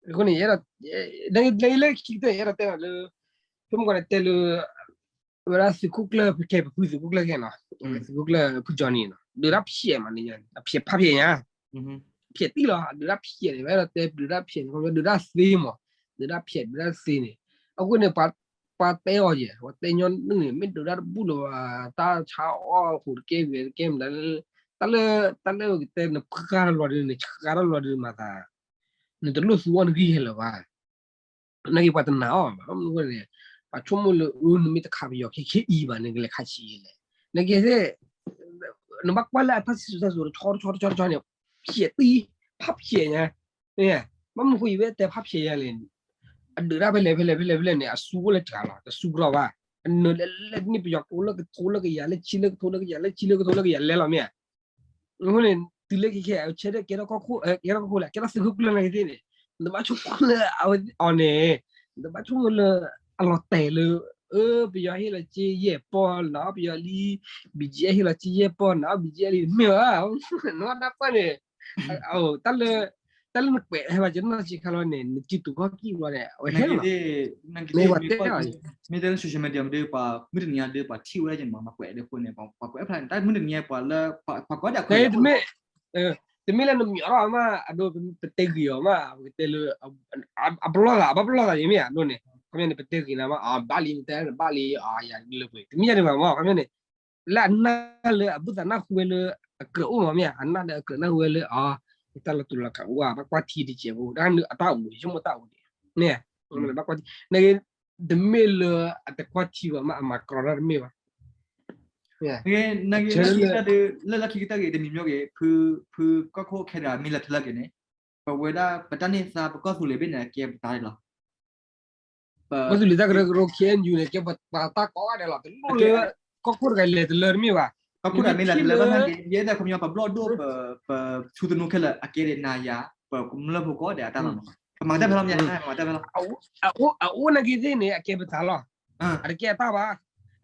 အဃိန့ၣ် ယအဲၣ်ဒိး လၢခံကတၢၢ် ယအဲၣ်ဒိးတဲလီၤလၢ ဆိကမိၣ်ကီးန့ၣ်တဲလၢ ဝဲဒၣ်သုးခိၣ်ကျၢၢ် ပကဲပဖုသုးခိၣ်ကျၢၢ်ခဲနီၤ သုးခိၣ်ကျၢၢ်ဖုကၠီနံၤနီၤ ဒုးတၢ်ဖျဲးမးန့ၣ် အဖျဲးဖးဖျဲးညါ ဖျဲးတံၢ်လီၤ ဒုးတၢ်ဖျဲးန့ၣ် ဝဲအဲၣ်ဒိးတဲဒုးတၢ်ဖျဲးန့ၣ် ခီဖျိဒုးတၢ်သ့မး ဒုးတၢ်ဖျဲးဒုးတၢ်သ့န့ၣ် အဃိန့ၣ် ပှၤတဲအီၤယဲၢ် ပှၤတဲညီနုၢ်န့ၣ် မ့ၢ်ဒုးတၢ်တဘူၣ်လၢၤဘၣ် တၢ်ဆါအီၣ်ဟူးတကဲဂဲၤတကဲမတၤ တၢ်လၢ တၢ်လၢကတဲနဖုဃါတလီၤဒုး နဆါတလီၤဒုးမၤသး နတလိၣ်သူအီၤနဂံၢ်ဟဲလၢၤဘၣ် နာ်က့ပှၤတနာ်အီၤဘၣ် မနုၤဃိန့ၣ် ပှၤဆိကမိၣ်လၢ အၢ နမ့ၢ်တခးပယီၤခဲခဲအံၤဘၣ် နကလဲၤခးဆံးလဲၣ် နာ်က့ နဘၣ်ကွၢ်လၢအတၢ်စံၣ်စိၤတဲစိၤတဆီတဆီတဆီတဆီန့ၣ် ဖျဲးတံၢ် ဖးဖျဲးညါ ဘၣ်မနုၤဃိအံၤဝဲတဲဖးဖျဲးညါလဲၣ် အဒုးတၢ်ဖဲလဲၣ်ဖဲလဲၣ်ဖဲလဲၣ်ဖဲလဲၣ်န့ၣ် အစုအိၣ်လၢတဂၤလီၤ တစုကရီၣ်ဘၣ် အနၢၤလဲၣ်လဲၣ်န့ၣ် ပယီၤကိးလၢကထိလၢကယၤလၢဆံလၢကထိလၢကယၤလၢဆံလၢကထိလၢကယၤလဲၣ်လီၤမ့ၢ်ဧါ အဃိန့ၣ် တုၤလၢခဲခဲ အဆၢထၢၣ်ကဲထီၣ်ကီၢ်ခိၣ် ကဲထီၣ်သုးခိၣ်ကျၢၢ်နာ်က့သ့ၣ်န့ၣ် နတဘၣ်ဆိကမိၣ်လၢအီၤန့ၣ် နတဘၣ်ဆိကမိၣ်လၢ အလီၤတဲာ်လၢ အၢ ပယီၤဟ့ၣ်လီၤစ့ယဲၢ်ပီၢ်နီၤ ပယီၤလံ BGF ဟ့ၣ်လီၤစ့ယဲၢ်ပီၢ်နီၤ BGF လံ မ့ၢ်ဧါ နဘၣ်နၢ်ပၢၢ်န့ၣ် တၢ်လၢ တၢ်လၢနကွဲးဟဲဘၣ်က့ၤနီၢ်ဆံးခါလီၤန့ၣ် နစုတူာ်ခီၣ်ကံၢ်ဘျီန့ၣ် အဝဲဟဲလီၤ မ့ၢ်ဝဲတဲအီၤ မ့ၢ်တဲလၢ social media မ့ၢ်ဒ် ပှၤမုၢ်တနံၤညါဒ် ပှၤထံၣ်ဝဲဒၣ်က့ၤမး ပှၤကွဲးဒ်အဃိန့ၣ် ပှၤကွဲးဖျါန့ၣ် တၢ်မုၢ်တနံၤညါပှၤလၢ ပှၤကွဲးဒၣ်ခွဲးတမ့ၢ် တမ့ၢ်လၢနမံၤအီၤမး အဒိ ပတဲဂ့ၤအီၤမး ပကတဲလၢ အပလီၢ်သး အဘၣ်ပလီၢ်သးယမ့ၢ်ဧါ အဒိန့ၣ် ခီပညီန့ၣ် ပတဲဂ့ၤနၤမး အဘၣ်လံ နတဲဘၣ်လံ အယၤလၢပှဲၤ တမ့ၢ်ယၤဒံးဘၣ်မး ခီပညီန့ၣ် လၢအနၢ်လၢအဘုၣ်သးနၢ်ဟူဝဲလၢအကြၢးအိၣ်မးမ့ၢ်ဧါ အနၢ်လၢအကြၢးနၢ်ဟူဝဲလၢ အတၢ်လီၤတူာ်လီၤကာ်အိၣ် ဘၣ်ကွၢ်ထံတကဲးဖိ တၢ်နုာ်အတၢ်အိၣ် ယဆိကမိၣ်တၢ်အိၣ်န့ၣ် မ့ၢ် ဘၣ်ကွၢ်ထံ နက့ တမ့ၢ်လၢအတကွၢ်ထံဘၣ်မး အမၤကြီတၢ်တမ့ၢ်ဘၣ် နက့ လၢခံကတၢၢ်တမံၤမ့ၢ်ဂ့ၤ ဖုကီၢ်ခိၣ်ခဲဒၣ်မ့ၢ်လၢထလၢက့ၤန့ၣ် ပဝဲဒၣ်ပတၢ်န့ၢ်သါ ပကီၢ်သူလ့ၤဘ့ၣ်န့ၣ် အကဲပတၢ်လီၤ ကီၢ်သူလ့ၤတၢ်ကရၢကရိ ခ့ၣ်အဲၣ်ယူၣ်န့ၣ် ကဲပတၢ်ကိးဂၤဒဲးလီၤ တလိၣ်လၢ ကီၢ်ခိၣ်တဂၤလဲၤတလၢတမ့ၢ်ဘၣ် ကီၢ်ခိၣ်တဂၤမ့ၢ်လဲၤတလၢဘၣ်ဆၣ်က့ ယဲဒၣ်ခီပညီ ပဘျီၣ်ဒိၣ် ပဆူသနူခဲလၢာ် အကဲဒၣ်နၤယၤ ပကမျၢၢ်ဖိကိးဂၤဒဲးအတၢ်လီၤ ပမၤတၢ်ဖဲလီၤမ့ၢ် မၤတၢ်ဖဲလီၤ အအိၣ်နာ်က့သ့ၣ်န့ၣ် အကဲပတၢ်လီၤ အတကဲအတၢ်ဘၣ်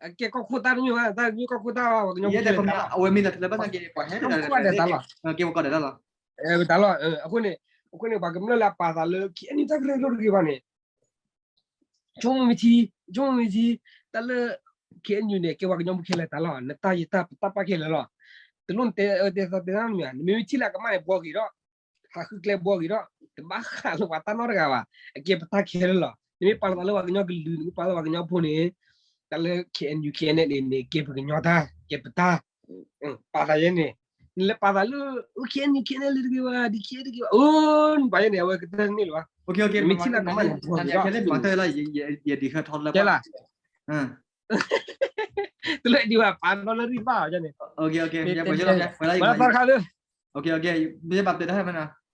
အကဲကီၢ်ခိၣ်တၢ်တမ့ၢ်ဘၣ် တၢ်တမ့ၢ်ကီၢ်ခိၣ်တၢ်ဘၣ် ပှၤကညီဖိ အဝဲမ့ၢ်လဲၤတလၢဘၣ်ဆၣ်က့ ပှၤဟဲတဂၤဒီးတဂၤ ကဲပကိးဂၤဒဲးတၢ်လီၤ ပတၢ်လီၤ အဃိန့ၣ် အဃိန့ၣ် ပှၤကမျၢၢ်လၢအပာ်သးလၢ ခ့ၣ်အဲၣ်ယူၣ်တၢ်ကရၢကရိတဂ့ၤဘၣ်န့ၣ် ဆိကမိၣ်မ့ၢ်ထံ ဆိကမိၣ်မ့ၢ်ထံ တၢ်လၢ ခ့ၣ်အဲၣ်ယူၣ် န့ၣ် ကဲပှၤကညီဖိခဲလၢာ်တၢ်လီၤ နတၢ်ယတၢ်ပတၢ်ပာ်ခဲလၢာ်လီၤ တလိၣ်နတဲအၢတဲသီတဲသီမ့ၢ် နမ့ၢ်မ့ၢ်ထံၣ်လၢအကမၣ်န့ၣ် ဘှီဂ့ၤဒီး ဟးဃုကျဲဘှီဂ့ၤဒီး တဘၣ်ဃးလၢပှၤတၢ်နီတဂၤဘၣ် အကဲပတၢ်ခဲလၢာ်လီၤ နမ့ၢ်ပာ်လီၤသးလၢပှၤကညီကလုာ် နမ့ၢ်ပာ်လီၤပှၤကညီဖိန့ၣ် တၢ်လၢ ခ့ၣ်အဲၣ်ယူၣ် ခ့ၣ်အဲၣ်ယူၣ် န့ၣ် ကဲပှၤကညီတၢ် ကဲပတၢ် ပာ်သးယဲန့ၣ် နလဲၤပာ်သးလၢ ခ့ၣ်အဲၣ်ယူၣ် ခ့ၣ်အဲၣ်ယူၣ် တဂ့ၤဘၣ် ဒ်ခ့ၣ်အဲၣ်ယူၣ် တဂ့ၤဘၣ် အိၣ် နပာ်ယဲန့ၣ် အဝဲကတၢၢ်န့ၣ်လီၤ နမ့ၢ်ထံၣ်လၢအကမၣ်န့ၣ် ဘှီဂ့ၤဒီး ကဲလၢ တလိၣ်ဒံးဘၣ် ပာ်ဒီလၢရံၣ်ဘၣ်အီၤန့ၣ် မၤသီတခါလၢ မ့ၢ်ဘၣ်ပျဲတၢ်မနၤ